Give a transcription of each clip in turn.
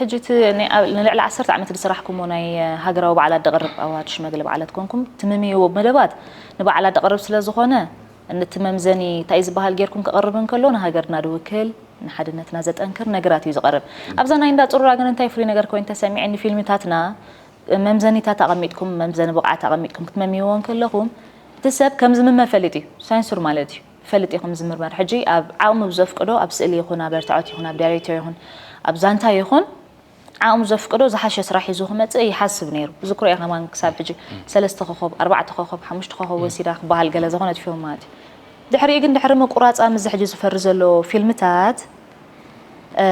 ሕጂ እቲ ናይ ኣብ- ንልዕሊ ዓሰርተ ዓመት ዝሰራሕኩሞ ናይ ሃገራዊ በዓላት ደቕርብ ኣዋርድ ሽማግለ በዓላት ኮንኩም ትምምይዎ መደባት ንበዓላት ደቕርብ ስለ ዝኾነ፣ ነቲ መምዘኒ እንታይ ዝበሃል ጌርኩም ክቐርብ እንከሎ ንሃገርና ዝውክል፣ ንሓድነትና ዘጠንክር ነገራት እዩ ዝቐርብ። ኣብዛ ናይ እንዳ ጽሩራ ግን እንታይ ፍሉይ ነገር ኮይኑ ተሰሚዐኒ፣ ፊልምታትና መምዘኒታት ኣቐሚጥኩም፣ መምዘኒ ብቕዓት ኣቐሚጥኩም ክትመምይዎ እንከለኹም፣ እቲ ሰብ ከም ዝምመ ፈሊጥ እዩ፣ ሳንሱር ማለት እዩ። ፈልጥ ኢኹም ዝምርመር። ሕጂ ኣብ ዓቕሙ ብዘፍቅዶ ኣብ ስእሊ ይኹን ኣብ እርትዖት ይኹን ኣብ ዳይሬክተር ይኹን ኣብ ዛንታ ይኹን ዓቕሙ ዘፍቅዶ ዝሓሸ ስራሕ ሒዙ ክመጽእ ይሓስብ ነይሩ። ዝክሮ እየ ከማን ክሳብ ሕጂ ሰለስተ ኮኸብ፣ ኣርባዕተ ኮኸብ፣ ሓሙሽተ ኮኸብ ወሲዳ ክበሃል ገለ ዝኾነት ፊልም ማለት እዩ። ድሕሪኡ ግን ድሕሪ ምቁራጻ ምስዚ ሕጂ ዝፈሪ ዘሎ ፊልምታት እ፣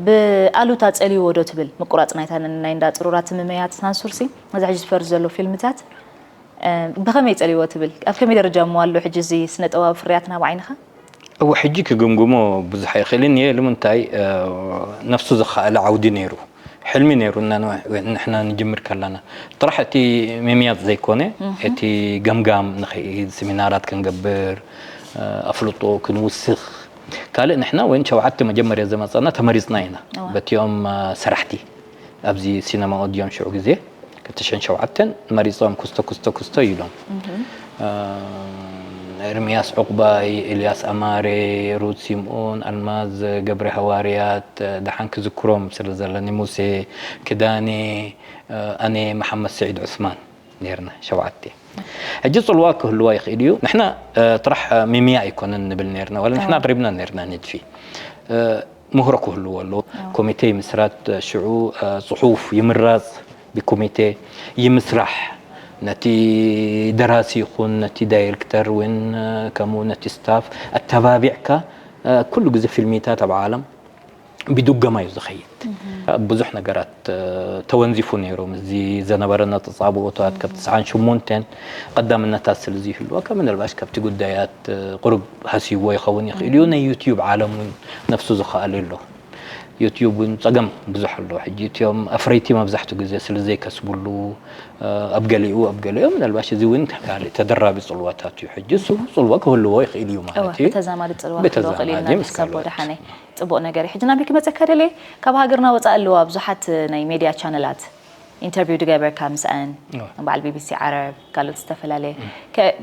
ብኣሉታ ጸልይዎ ዶ ትብል ምቁራጽ ናይታ ናይ እንዳ ጽሩራት ምመያት ሳንሱርሲ ነዚ ሕጂ ዝፈሪ ዘሎ ፊልምታት እ፣ ብኸመይ ጸልይዎ ትብል? ኣብ ከመይ ደረጃ እሞ ኣሎ ሕጂ እዚ ስነ ጥበባዊ ፍርያትና ብዓይንኻ? እወ ሕጂ ክግምግሞ ብዙሕ ኣይኽእልን እየ። ልምንታይ ነፍሱ ዝኸኣለ ዓውዲ ነይሩ፣ ሕልሚ ነይሩ እና ንሕና ንጅምር ከለና ጥራሕ እቲ ምምያጥ ዘይኮነ እቲ ገምጋም ንኽእል፣ ሴሚናራት ክንገብር፣ ኣፍልጦ ክንውስኽ። ካልእ ንሕና ወይን ሸውዓተ መጀመርያ ዝመፀና ተመሪፅና ኢና በቲኦም ሰራሕቲ ኣብዚ ሲነማ ኦዲዮን ሽዑ ግዜ ክልተ ሽሕን ሸውዓተን መሪጾም ክስቶ ክስቶ ክስቶ ኢሎም። ኤርምያስ ዑቕባይ፣ ኤልያስ ኣማረ፣ ሩት ሲምኦን፣ ኣልማዝ ገብረ ሃዋርያት፣ ደሓን ክዝክሮም ስለ ዘለኒ፣ ሙሴ ክዳኔ፣ ኣነ መሓመድ ስዒድ ዑስማን ነርና ሸውዓተ። ሕጂ ጽልዋ ክህልዋ ይኽእል እዩ። ንሕና ጥራሕ ሚምያ ኣይኮነን ንብል ነርና፣ ዋላ ንሕና ኣቕሪብና ነርና ንድፊ። ምህሮ ክህልዎ ኣለዎ። ኮሚቴ ይምስራት፣ ሽዑ ጽሑፍ ይምረጽ፣ ብኮሚቴ ይምስራሕ። ነቲ ደራሲ ይኹን ነቲ ዳይሬክተር እውን ከምኡ ነቲ ስታፍ ኣተባቢዕካ ኩሉ ግዜ ፊልሚታት ኣብ ዓለም ብድጎማ እዩ ዝኸይድ። ብዙሕ ነገራት ተወንዚፉ ነይሮም። እዚ ዘነበረና ተጻብኦታት ካብ ትስዓን ሽሞንተን ቀዳምነታት ስለ ዝህልወካ ምናልባሽ ካብቲ ጉዳያት ቁሩብ ሃስይዎ ይኸውን ይኽእል እዩ። ናይ ዩትዩብ ዓለም እውን ነፍሱ ዝኸኣለ ኣሎ። ዩትዩብ እውን ጸገም ብዙሕ ኣሎ። ሕጂ እቲኦም ኣፍረይቲ መብዛሕትኡ ግዜ ስለ ዘይከስብሉ ኣብ ገሊኡ ኣብ ገሊኡ ምናልባሽ እዚ እውን ካልእ ተደራቢ ጽልዋታት እዩ። ሕጂ እሱ ጽልዋ ክህልዎ ይኽእል እዩ ማለት እዩ። ብተዛማዲ ጽልዋ ክህልዎ ይኽእል እዩ። ናብ ሕሳብ ወደሓነ ጽቡቕ ነገር እዩ። ሕጂ ናብ ክመጸካ ደልየ ካብ ሃገርና ወጻኢ ኣለዋ ብዙሓት ናይ ሜድያ ቻነላት ኢንተርቪው ድገበርካ ምስኣን በዓል ቢቢሲ ዓረብ ካልኦት ዝተፈላለየ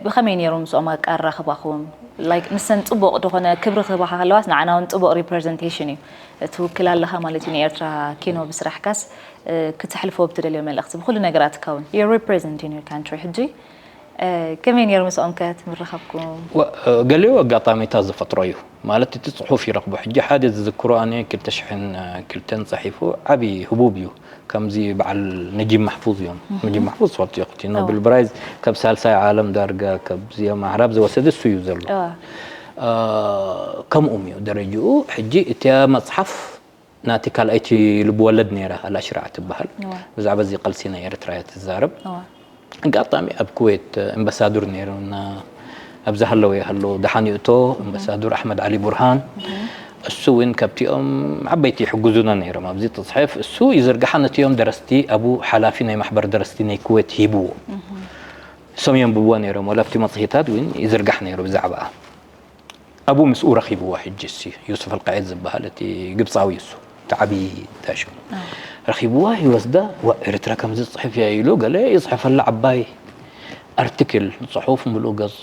ብኸመይ ነይሩ ምስኦም ኣቃራኽባኹም? ላይክ ንሰን ጽቡቕ ዝኾነ ክብሪ ክህባኻ ከለዋስ ንዓና እውን ጽቡቕ ሪፕሬዘንቴሽን እዩ ትውክል ኣለኻ ማለት እዩ። ንኤርትራ ኪኖ ብስራሕካስ ክተሕልፎ ብትደልዮ መልእኽቲ ብኩሉ ነገራትካ እውን you're representing your country። ሕጂ ከመይ ነይሩ ምስኦም ከ ትምረኸብኩም? ገሊኡ ኣጋጣሚታት ዝፈጥሮ እዩ። ማለት እቲ ጽሑፍ ይረኽቦ። ሕጂ ሓደ ዝዝክሮ ኣነ ክልተ ሽሕን ክልተን ጸሒፉ ዓቢ ህቡብ እዩ። ከምዚ በዓል ነጂብ ማሕፉዝ እዮም። ነጂብ ማሕፉዝ ትፈልጥዮ እቲ ኖብል ፕራይዝ ካብ ሳልሳይ ዓለም ዳርጋ ካብዚኦም ኣዕራብ ዝወሰደ እሱ እዩ ዘሎ። ከምኡም እዩ ደረጅኡ። ሕጂ እቲያ መጽሓፍ ናቲ ካልኣይቲ ልብወለድ ነይራ ኣልኣሽራዕ ትበሃል። ብዛዕባ እዚ ቃልሲ ናይ ኤርትራ እያ ትዛረብ። ኣጋጣሚ ኣብ ኩዌት ኣምባሳዱር ነይሩና። ኣብዚ ሃለወ ይሃሎ ደሓን ይእቶ ኣምባሳዱር ኣሕመድ ዓሊ ቡርሃን እሱ እውን ካብቲኦም ዓበይቲ ይሕግዙና ነይሮም። ኣብዚ ትፅሕፍ እሱ ይዝርግሓ ነቲኦም ደረስቲ ኣብኡ ሓላፊ ናይ ማሕበር ደረስቲ ናይ ኩዌት ሂብዎ። እሶም የንብብዋ ነይሮም። ወላ ኣብቲ መፅሄታት እውን ይዝርጋሕ ነይሩ ብዛዕባኣ። ኣብኡ ምስኡ ረኺብዋ። ሕጂ እሲ ዩሱፍ ኣልቃዒድ ዝበሃል እቲ ግብፃዊ እሱ እቲ ዓብዪ ዳሹ ረኺብዋ ይወስዳ። ዋ ኤርትራ ከምዚ ዝፅሕፍ እያ ኢሉ ገለ ይፅሕፈላ። ዓባይ ኣርቲክል ፅሑፍ ምሉእ ገፅ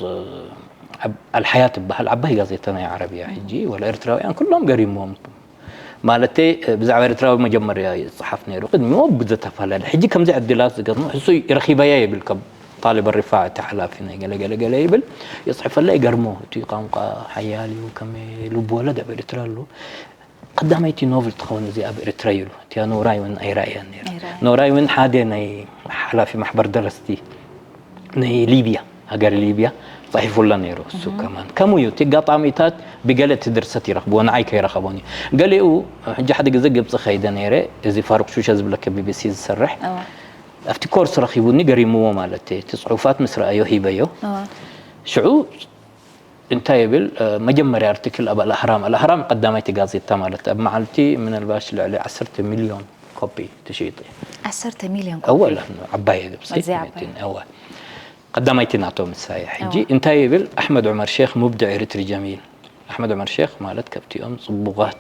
ኣልሓያ ትበሃል ዓባይ ጋዜጣ ናይ ዓረብ እያ። ሕጂ ወላ ኤርትራውያን ኩሎም ገሪሞም። ማለተይ ብዛዕባ ኤርትራዊ መጀመርያ ይፅሓፍ ነይሩ ቅድሚኡ ብዝተፈላለየ። ሕጂ ከምዚ ዕድላት ዝገጥሞ እሱ ረኺበያ ይብል ካብ ጣልብ ሪፋዕ እቲ ሓላፊ ናይ ገለ ገለ ገለ ይብል ይፅሕፈላ ይገርሞ። እቲ ቋንቋ ሓያል እዩ ከመይ ልብ ወለድ ኣብ ኤርትራ ኣሎ። ቀዳመይቲ ኖቭል ትኸውን እዚ ኣብ ኤርትራ ኢሉ። እቲያ ኖራይ እውን ኣይረኣያን ነይረ። ኖራይ እውን ሓደ ናይ ሓላፊ ማሕበር ደረስቲ ናይ ሊብያ ሃገር ሊብያ ፃሒፉላ ነይሩ። እሱ ከማን ከምኡ እዩ። እቲ ኣጋጣሚታት ብገለ እቲ ድርሰት ይረኽብዎ ንዓይ ከይረኸቦን እዩ። ገሊኡ ሕጂ ሓደ ግዜ ግብፂ ከይደ ነይረ። እዚ ፋሩቅ ሹሸ ዝብለከ ቢቢሲ ዝሰርሕ ኣብቲ ኮርስ ረኺቡኒ ገሪምዎ ማለት እቲ ፅሑፋት ምስ ረኣዮ ሂበዮ። ሽዑ እንታይ ይብል መጀመርያ ኣርቲክል ኣብ ኣልኣህራም ኣልኣህራም ቀዳማይቲ ጋዜጣ ማለት ኣብ መዓልቲ ምናልባሽ ልዕሊ ዓሰርተ ሚልዮን ኮፒ ትሽይጥ። ዓሰርተ ሚልዮን ኮፒ። ዓባይ ግብፂ። ቀዳማይቲ ናቶም ንሳ እያ። ሕጂ እንታይ ይብል ኣሕመድ ዑመር ሼክ ሙብድዕ ኤርትሪ ጀሚል። ኣሕመድ ዑመር ሼክ ማለት ካብቲኦም ፅቡቓት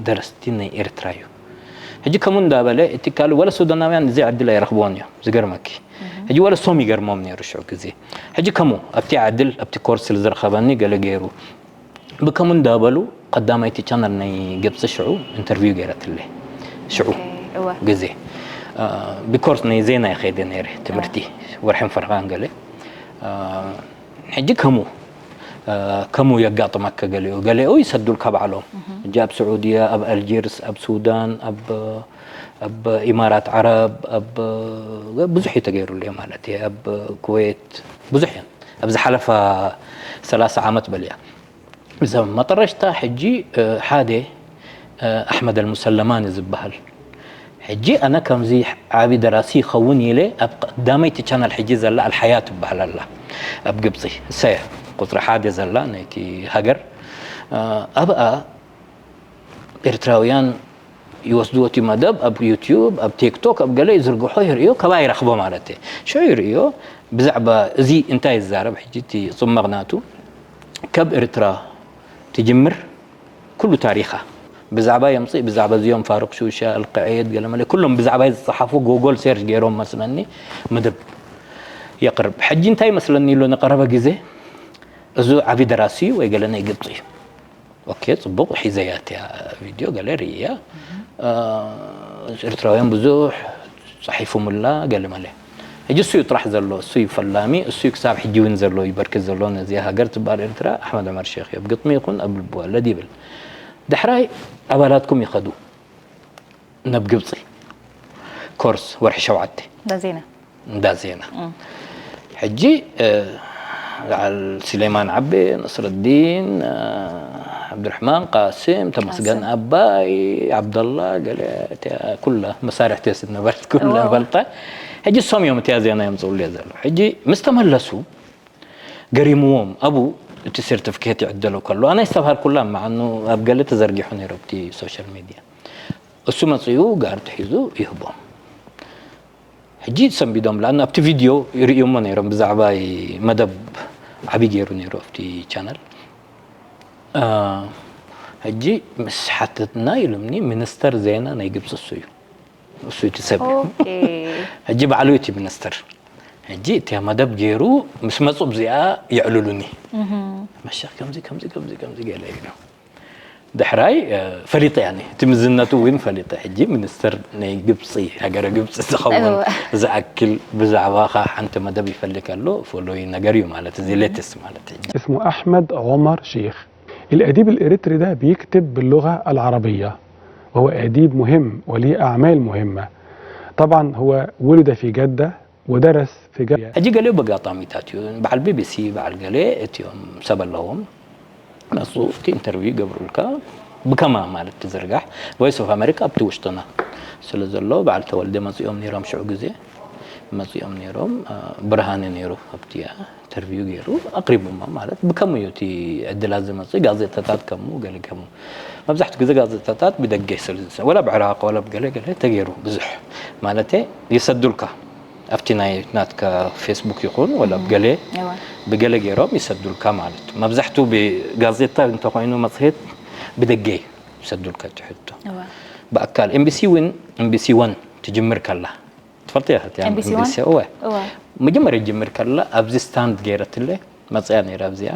ደረስቲ ናይ ኤርትራ እዩ። ሕጂ ከምኡ እንዳበለ እቲ ካልእ ወለ ሱዳናውያን እዚ ዕድል ኣይረኽብዎን እዮም። ዝገርመኪ ሕጂ ወለ ሶም ይገርሞም ነይሩ ሽዑ ግዜ። ሕጂ ከምኡ ኣብቲ ዕድል ኣብቲ ኮርስ ስለ ዝረኸበኒ ገለ ገይሩ ብከምኡ እንዳበሉ ቀዳማይቲ ቻነል ናይ ግብፂ ሽዑ ኢንተርቪው ገይረትለይ ሽዑ እወ ግዜ ቢኮርስ ናይ ዜና ይኸይደ ነይረ ትምህርቲ ወርሕን ፈረቓን ገለ ሕጂ ከምኡ ከምኡ የጋጥመካ ገሊኡ ገሊኡ ይሰዱልካ ባዕሎም ሕጂ ኣብ ስዑድያ ኣብ ኣልጀርስ ኣብ ሱዳን ኣብ ኣብ ኢማራት ዓረብ ኣብ ብዙሕ እዩ ተገይሩሉ እዩ ማለት እዩ ኣብ ኩዌት ብዙሕ እዮም ኣብ ዝሓለፋ ሰላሳ ዓመት በልያ እዞም መጠረሽታ ሕጂ ሓደ ኣሕመድ ኣልሙሰለማኒ ዝበሃል ሕጂ ኣነ ከምዚ ዓቢ ደራሲ ይኸውን ኢለ ኣብ ቀዳመይቲ ቻናል ሕጂ ዘላ ኣልሓያ ትበሃል ኣላ ኣብ ግብፂ እሰያ ቁፅሪ ሓደ ዘላ ናይቲ ሃገር ኣብኣ ኤርትራውያን ይወስድዎ እቲ መደብ ኣብ ዩቲዩብ ኣብ ቲክቶክ ኣብ ገለ ይዝርግሖ ይርእዮ ከባ ይረኽቦ ማለት እዩ ሽዑ ይርእዮ ብዛዕባ እዚ እንታይ ይዛረብ ሕጂ እቲ ፅመቕ ናቱ ካብ ኤርትራ ትጅምር ኩሉ ታሪኻ ብዛዕባ የምፅእ ብዛዕባ እዚኦም ፋሩቅ ሹሻ ኣልቅዕየት ገለመለ ኩሎም ብዛዕባ ዝፀሓፉ ጎጎል ሴርች ገይሮም መስለኒ መደብ የቅርብ ሕጂ እንታይ መስለኒ ኢሉ ንቀረበ ግዜ እዚ ዓቢ ደራሲ እዩ ወይ ገለ ናይ ግብፂ እዩ ኦኬ ፅቡቅ ሒዘያ እቲያ ቪድዮ ገለ ርእያ ኤርትራውያን ብዙሕ ፃሒፉምላ ገለመለ ሕጂ እሱ እዩ ጥራሕ ዘሎ እሱ እዩ ፈላሚ እሱ እዩ ክሳብ ሕጂ እውን ዘሎ እዩ በርክት ዘሎ ነዚኣ ሃገር ትበሃል ኤርትራ ኣሕመድ ዑመር ሼክ እዩ ኣብ ግጥሚ ይኹን ኣብ ልቢ ወለድ ይብል ዳሕራይ ኣባላትኩም ይኸዱ ናብ ግብፂ ኮርስ ወርሒ ሸውዓተ ዳዜና እንዳ ዜና ሕጂ በዓል ስሌማን ዓቤ፣ ነስረዲን፣ ዓብዱርሕማን ቃስም፣ ተመስገን ኣባይ፣ ዓብደላ ገለ እቲያ ኩላ መሳርሕቲ ዝነበረት ኩላ ፈልጣ ሕጂ እሶም እዮም እቲያ ዜና የምፅኡሉ እየ ዘሎ ሕጂ ምስ ተመለሱ ገሪምዎም ኣብኡ እቲ ሰርቲፊኬት ይዕደሉ ከሎ ኣነ ዝተብሃልኩላ መዓኑ ኣብ ገለ ተዘርጊሑ ነይሩ ኣብቲ ሶሻል ሚድያ እሱ መፅኡ ጋርድ ሒዙ ይህቦም ሕጂ ሰንቢዶም ለኣን ኣብቲ ቪድዮ ይርእዮሞ ነይሮም ብዛዕባ መደብ ዓብይ ገይሩ ነይሩ ኣብቲ ቻናል ሕጂ ምስ ሓተትና ኢሉምኒ ሚኒስተር ዜና ናይ ግብፂ እሱ እዩ እሱ እቲ ሰብ እዩ ሕጂ ባዕሉ እቲ ሚኒስተር ሕጂ እቲያ መደብ ገይሩ ምስ መፁ ብዚኣ የዕልሉኒ መሻኽ ከምዚ ከምዚ ከምዚ ከምዚ ገለ ኢሉ ድሕራይ ፈሊጠ ያኒ እቲ ምዝነቱ እውን ፈሊጠ ሕጂ ሚኒስትር ናይ ግብፂ ሃገረ ግብፂ ዝኸውን ዝኣክል ብዛዕባኻ ሓንቲ መደብ ይፈልግ ኣሎ ፎሎይ ነገር እዩ ማለት እዚ ሌትስት ማለት ሕጂ اسمه أحمد عمر شيخ. الأديب الإريتري ده بيكتب باللغة العربية، وهو أديب مهم وليه أعمال مهمة. طبعا هو ولد في جدة ودرس في جدة. ሕጂ ገሊኡ በጋጣሚታት እዩ በዓል ቢቢሲ በዓል ገለ እቲኦም ሰብ ኣለዎም መፁ እቲ ኢንተርቪው ይገብሩልካ ብከማ ማለት ትዝርጋሕ ቮይስ ኦፍ ኣሜሪካ ኣብቲ ውሽጥና ስለ ዘሎ በዓል ተወልደ መፂኦም ነይሮም ሽዑ ግዜ መፂኦም ነይሮም ብርሃነ ነይሩ ኣብቲ ኢንተርቪው ገይሩ ኣቅሪቡሞ ማለት ብከሙ እዩ እቲ ዕድላት ዝመፅእ ጋዜጣታት ከሙ ገለ ከሙ መብዛሕትኡ ግዜ ጋዜጣታት ብደገ ስለ ዝሰ ወላ ብዕራቅ ወላ ብገለ ገለ ተገይሩ ብዙሕ ማለት ይሰዱልካ ኣብቲ ናይ ናትካ ፌስቡክ ይኹን ወላ ብገለ ብገለ ገይሮም ይሰዱልካ ማለት እዩ መብዛሕትኡ ብጋዜጣ እንተኮይኑ መፅሄት ብደገ ይሰዱልካ ትሕቶ ብኣካል ኤምቢሲ እውን ኤምቢሲ ወን ትጅምር ከላ ትፈልጥያ እዋ መጀመርያ ጅምር ከላ ኣብዚ ስታንድ ገይረትለ መፅያ ነይራ ኣብዚኣ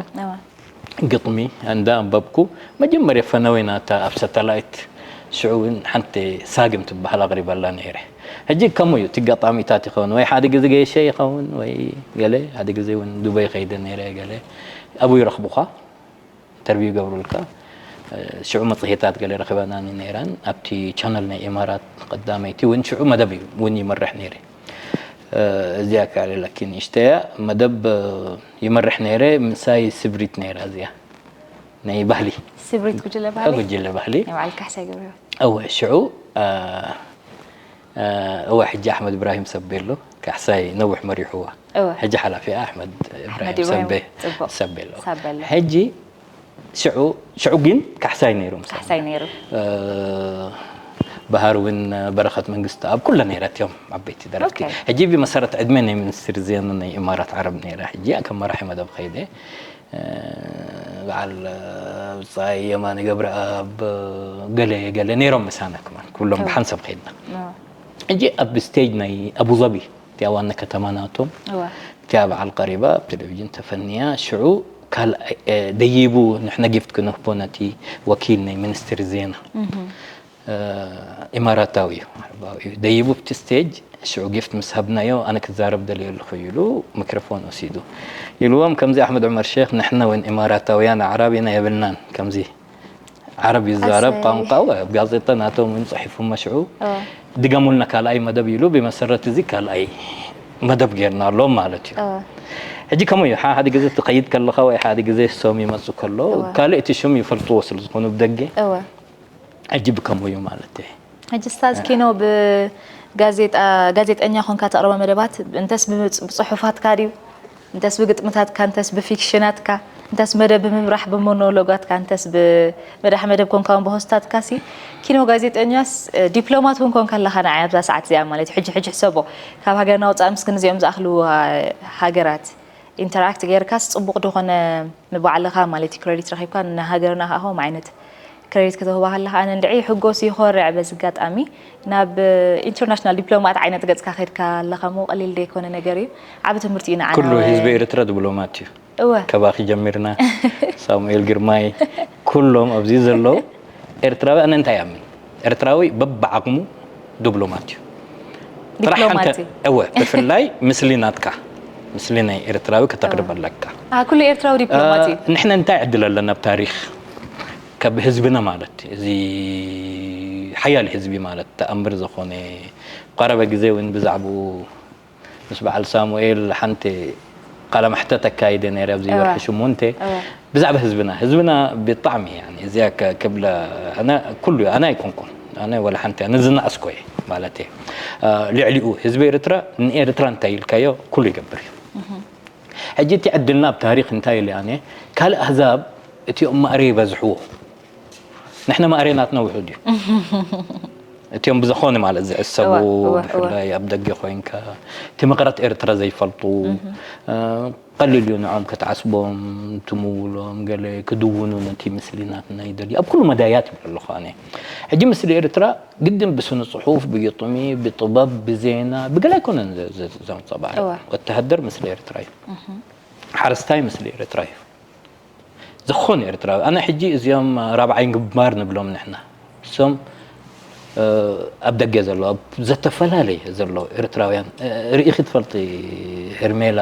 ግጥሚ እንዳ ኣንበብኩ መጀመርያ ፈነወ ናታ ኣብ ሳተላይት ሽዑ እውን ሓንቲ ሳግም ትበሃል ኣቕሪበላ ነይረ ሕጂ ከምኡ እዩ እቲ ኣጋጣሚታት ይኸውን ወይ ሓደ ግዜ ገየሸ ይኸውን ወይ ገለ ሓደ ግዜ እውን ዱበይ ከይደ ነይረ ገለ ኣብኡ ይረኽቡኻ ኢንተርቪው ይገብሩልካ ሽዑ መፅሄታት ገለ ረኺበናኒ ነይረን ኣብቲ ቻነል ናይ ኢማራት ቀዳመይቲ እውን ሽዑ መደብ እዩ እውን ይመርሕ ነይረ እዚኣ ካለ ላኪን እሽተያ መደብ ይመርሕ ነይረ ምሳይ ስብሪት ነይራ እዚኣ ናይ ባህሊ ስብሪት ጉጅለ ባህሊ ጉጅለ ባህሊ ናይ በዓል ካሕሳይ ገብረ እወ ሽዑ እወ ሕጂ ኣሕመድ እብራሂም ሰቤሎ ካሕሳይ ነዊሕ መሪሕዋ ሕጂ ሓላፊ ኣሕመድ እብራሂም ሰቤሎ ሕጂ ሽዑ ግን ካሕሳይ ነይሩ ካሕሳይ ነይሩ ባህር እውን በረኸት መንግስቲ ኣብ ኩለ ነይረት እዮም ዓበይቲ ደረፍቲ። ሕጂ ብመሰረት ዕድመ ናይ ሚኒስትር ዜና ናይ ኢማራት ዓረብ ነይረ። ሕጂ ከም መራሒ መደብ ከይደ በዓል ብጻይ የማነ ገብረኣብ ገለ ገለ ነይሮም ምሳና፣ ክማን ኩሎም ብሓንሳብ ከይድና። ሕጂ ኣብ ስቴጅ ናይ ኣቡዛቢ እቲኣ ዋና ከተማ ናቶም እቲኣ በዓል ቀሪባ ኣብ ቴሌቪዥን ተፈንያ። ሽዑ ካልኣይ ደይቡ ንሕና ጊፍት ክንህቦ ነቲ ወኪል ናይ ሚኒስትሪ ዜና ኢማራታዊ እዩ፣ ዓረባዊ እዩ። ደይቡ ኣብቲ ስቴጅ ሽዑ ጊፍት ምስ ሃብናዮ ኣነ ክዛረብ ደልየ ኣለኹ ኢሉ ሚክሮፎን ወሲዱ ኢልዎም። ከምዚ ኣሕመድ ዑመር ሼክ ንሕና እውን ኢማራታውያን ኣዕራብ ኢና የብልናን፣ ከምዚ ዓረብ ይዛረብ ቋንቋ ኣብ ጋዜጣ ናቶም እውን ጽሒፉ መሽዑ ድገሙልና ካልኣይ መደብ ኢሉ ብመሰረት እዚ ካልኣይ መደብ ጌርና ኣሎ ማለት እዩ። ሕጂ ከምኡ እዩ። ሓደ ግዜ ትኸይድ ከለኻ ወይ ሓደ ግዜ ሶም ይመጽእ ከሎ ካልእ እቲ ሽም ይፈልጥዎ ስለ ዝኾኑ ብደገ ሕጂ ብከምኡ እዩ ማለት እዩ። ሕጂ ስታዝ ኪኖ ብጋዜጣ ጋዜጠኛ ኮንካ ተቕርቦ መደባት እንተስ ብጽሑፋትካ ድዩ እንተስ ብግጥምታትካ እንተስ ብፊክሽናትካ እንተስ መደብ ብምምራሕ ብሞኖሎጋትካ እንተስ ብመራሕ መደብ ኮንካ እውን ብሆስታትካ ሲ ኪኖ ጋዜጠኛስ ዲፕሎማት እውን ኮንካ ኣለኻ ንዓይ ኣብዛ ሰዓት እዚኣ ማለት እዩ። ሕጂ ሕጂ ሕሰቦ ካብ ሃገርና ወፃእ ምስ ክንዚኦም ዝኣኽሉ ሃገራት ኢንተራክት ጌርካስ ጽቡቕ ዝኾነ ንባዕልኻ ማለት እዩ ክሬዲት ረኺብካ ንሃገርና ከዓ ከምኡ ዓይነት ክሬዲት ከተውህባ ከለኻ ኣነ እንድዒ ይሕጎስ ይኾርዕ። በዚ ኣጋጣሚ ናብ ኢንተርናሽናል ዲፕሎማት ዓይነት ገጽካ ከድካ ኣለኻ እሞ ቀሊል ዘይኮነ ነገር እዩ። ዓቢ ትምህርቲ እዩ ንዓና። ኩሉ ህዝቢ ኤርትራ ዲፕሎማት እዩ። እወ ካባኺ ጀሚርና ሳሙኤል ግርማይ ኩሎም ኣብዚ ዘለዉ ኤርትራዊ ኣነ እንታይ ይኣምን ኤርትራዊ በብዓቕሙ ዲፕሎማት እዩ። ጥራሕ ሓንቲ ዲፕሎማት እዩ። እወ ብፍላይ ምስሊ ናትካ ምስሊ ናይ ኤርትራዊ ከተቕርብ ኣለካ። ኣሃ ኩሉ ኤርትራዊ ዲፕሎማት እዩ። ንሕና እንታይ ዕድል ኣለና ኣብ ታሪኽ ካብ ህዝብና ማለት እዚ ሓያል ህዝቢ ማለት ተኣምር ዝኾነ ቀረበ ግዜ እውን ብዛዕባኡ ምስ በዓል ሳሙኤል ሓንቲ ቃለ መሕተት ኣካይደ ነይረ ኣብዚ እወ ወርሒ ሽሙንተ እወ ብዛዕባ ህዝብና ህዝብና ብጣዕሚ ያኒ እዚኣ ከ- ክብለ ኣነ ኩሉ ኣነ ኣይኮንኩን ኣነ ወላ ሓንቲ ኣነ ዝነኣስኮ እየ ማለት እየ አ፣ ልዕሊኡ ህዝቢ ኤርትራ ንኤርትራ እንታይ ኢልካዮ ኩሉ ይገብር እዩ ሕጂ እቲ ዕድልና ኣብ ታሪክ እንታይ ኢለ ኣነ ካልእ ኣህዛብ እቲኦም ማእረ ይበዝሕዎ ንሕና ማእረ ናትና ውሑድ እዩ እቲኦም ብዝኾነ ማለት ዝዕሰቡ እወ፣ እወ፣ እወ። ብፍላይ ኣብ ደገ ኮይንካ እቲ መቐረት ኤርትራ ዘይፈልጡ እ፣ ቀሊል እዩ ንዖም ክትዓስቦም ትምውሎም ገለ ክድውኑ ነቲ ምስሊ ናትና ይደልዩ ኣብ ኩሉ መዳያት ይብል ኣለኹ ኣነ ሕጂ ምስሊ ኤርትራ ግድን ብስነ ጽሑፍ ብግጥሚ ብጥበብ ብዜና ብገለ ኣይኮነን ዘ- ዘ- ዘንጸባርቕ እወ። ወተሃደር ምስሊ ኤርትራ እዩ ሓረስታይ ምስሊ ኤርትራ እዩ ዝኾነ ኤርትራዊ ኣነ ሕጂ እዚኦም ራብዓይ ግንባር ንብሎም ንሕና እሶም ኣብ ደገ ዘሎ ኣብ ዘተፈላለየ ዘሎ ኤርትራውያን ርኢኺ ትፈልጢ ሄርሜላ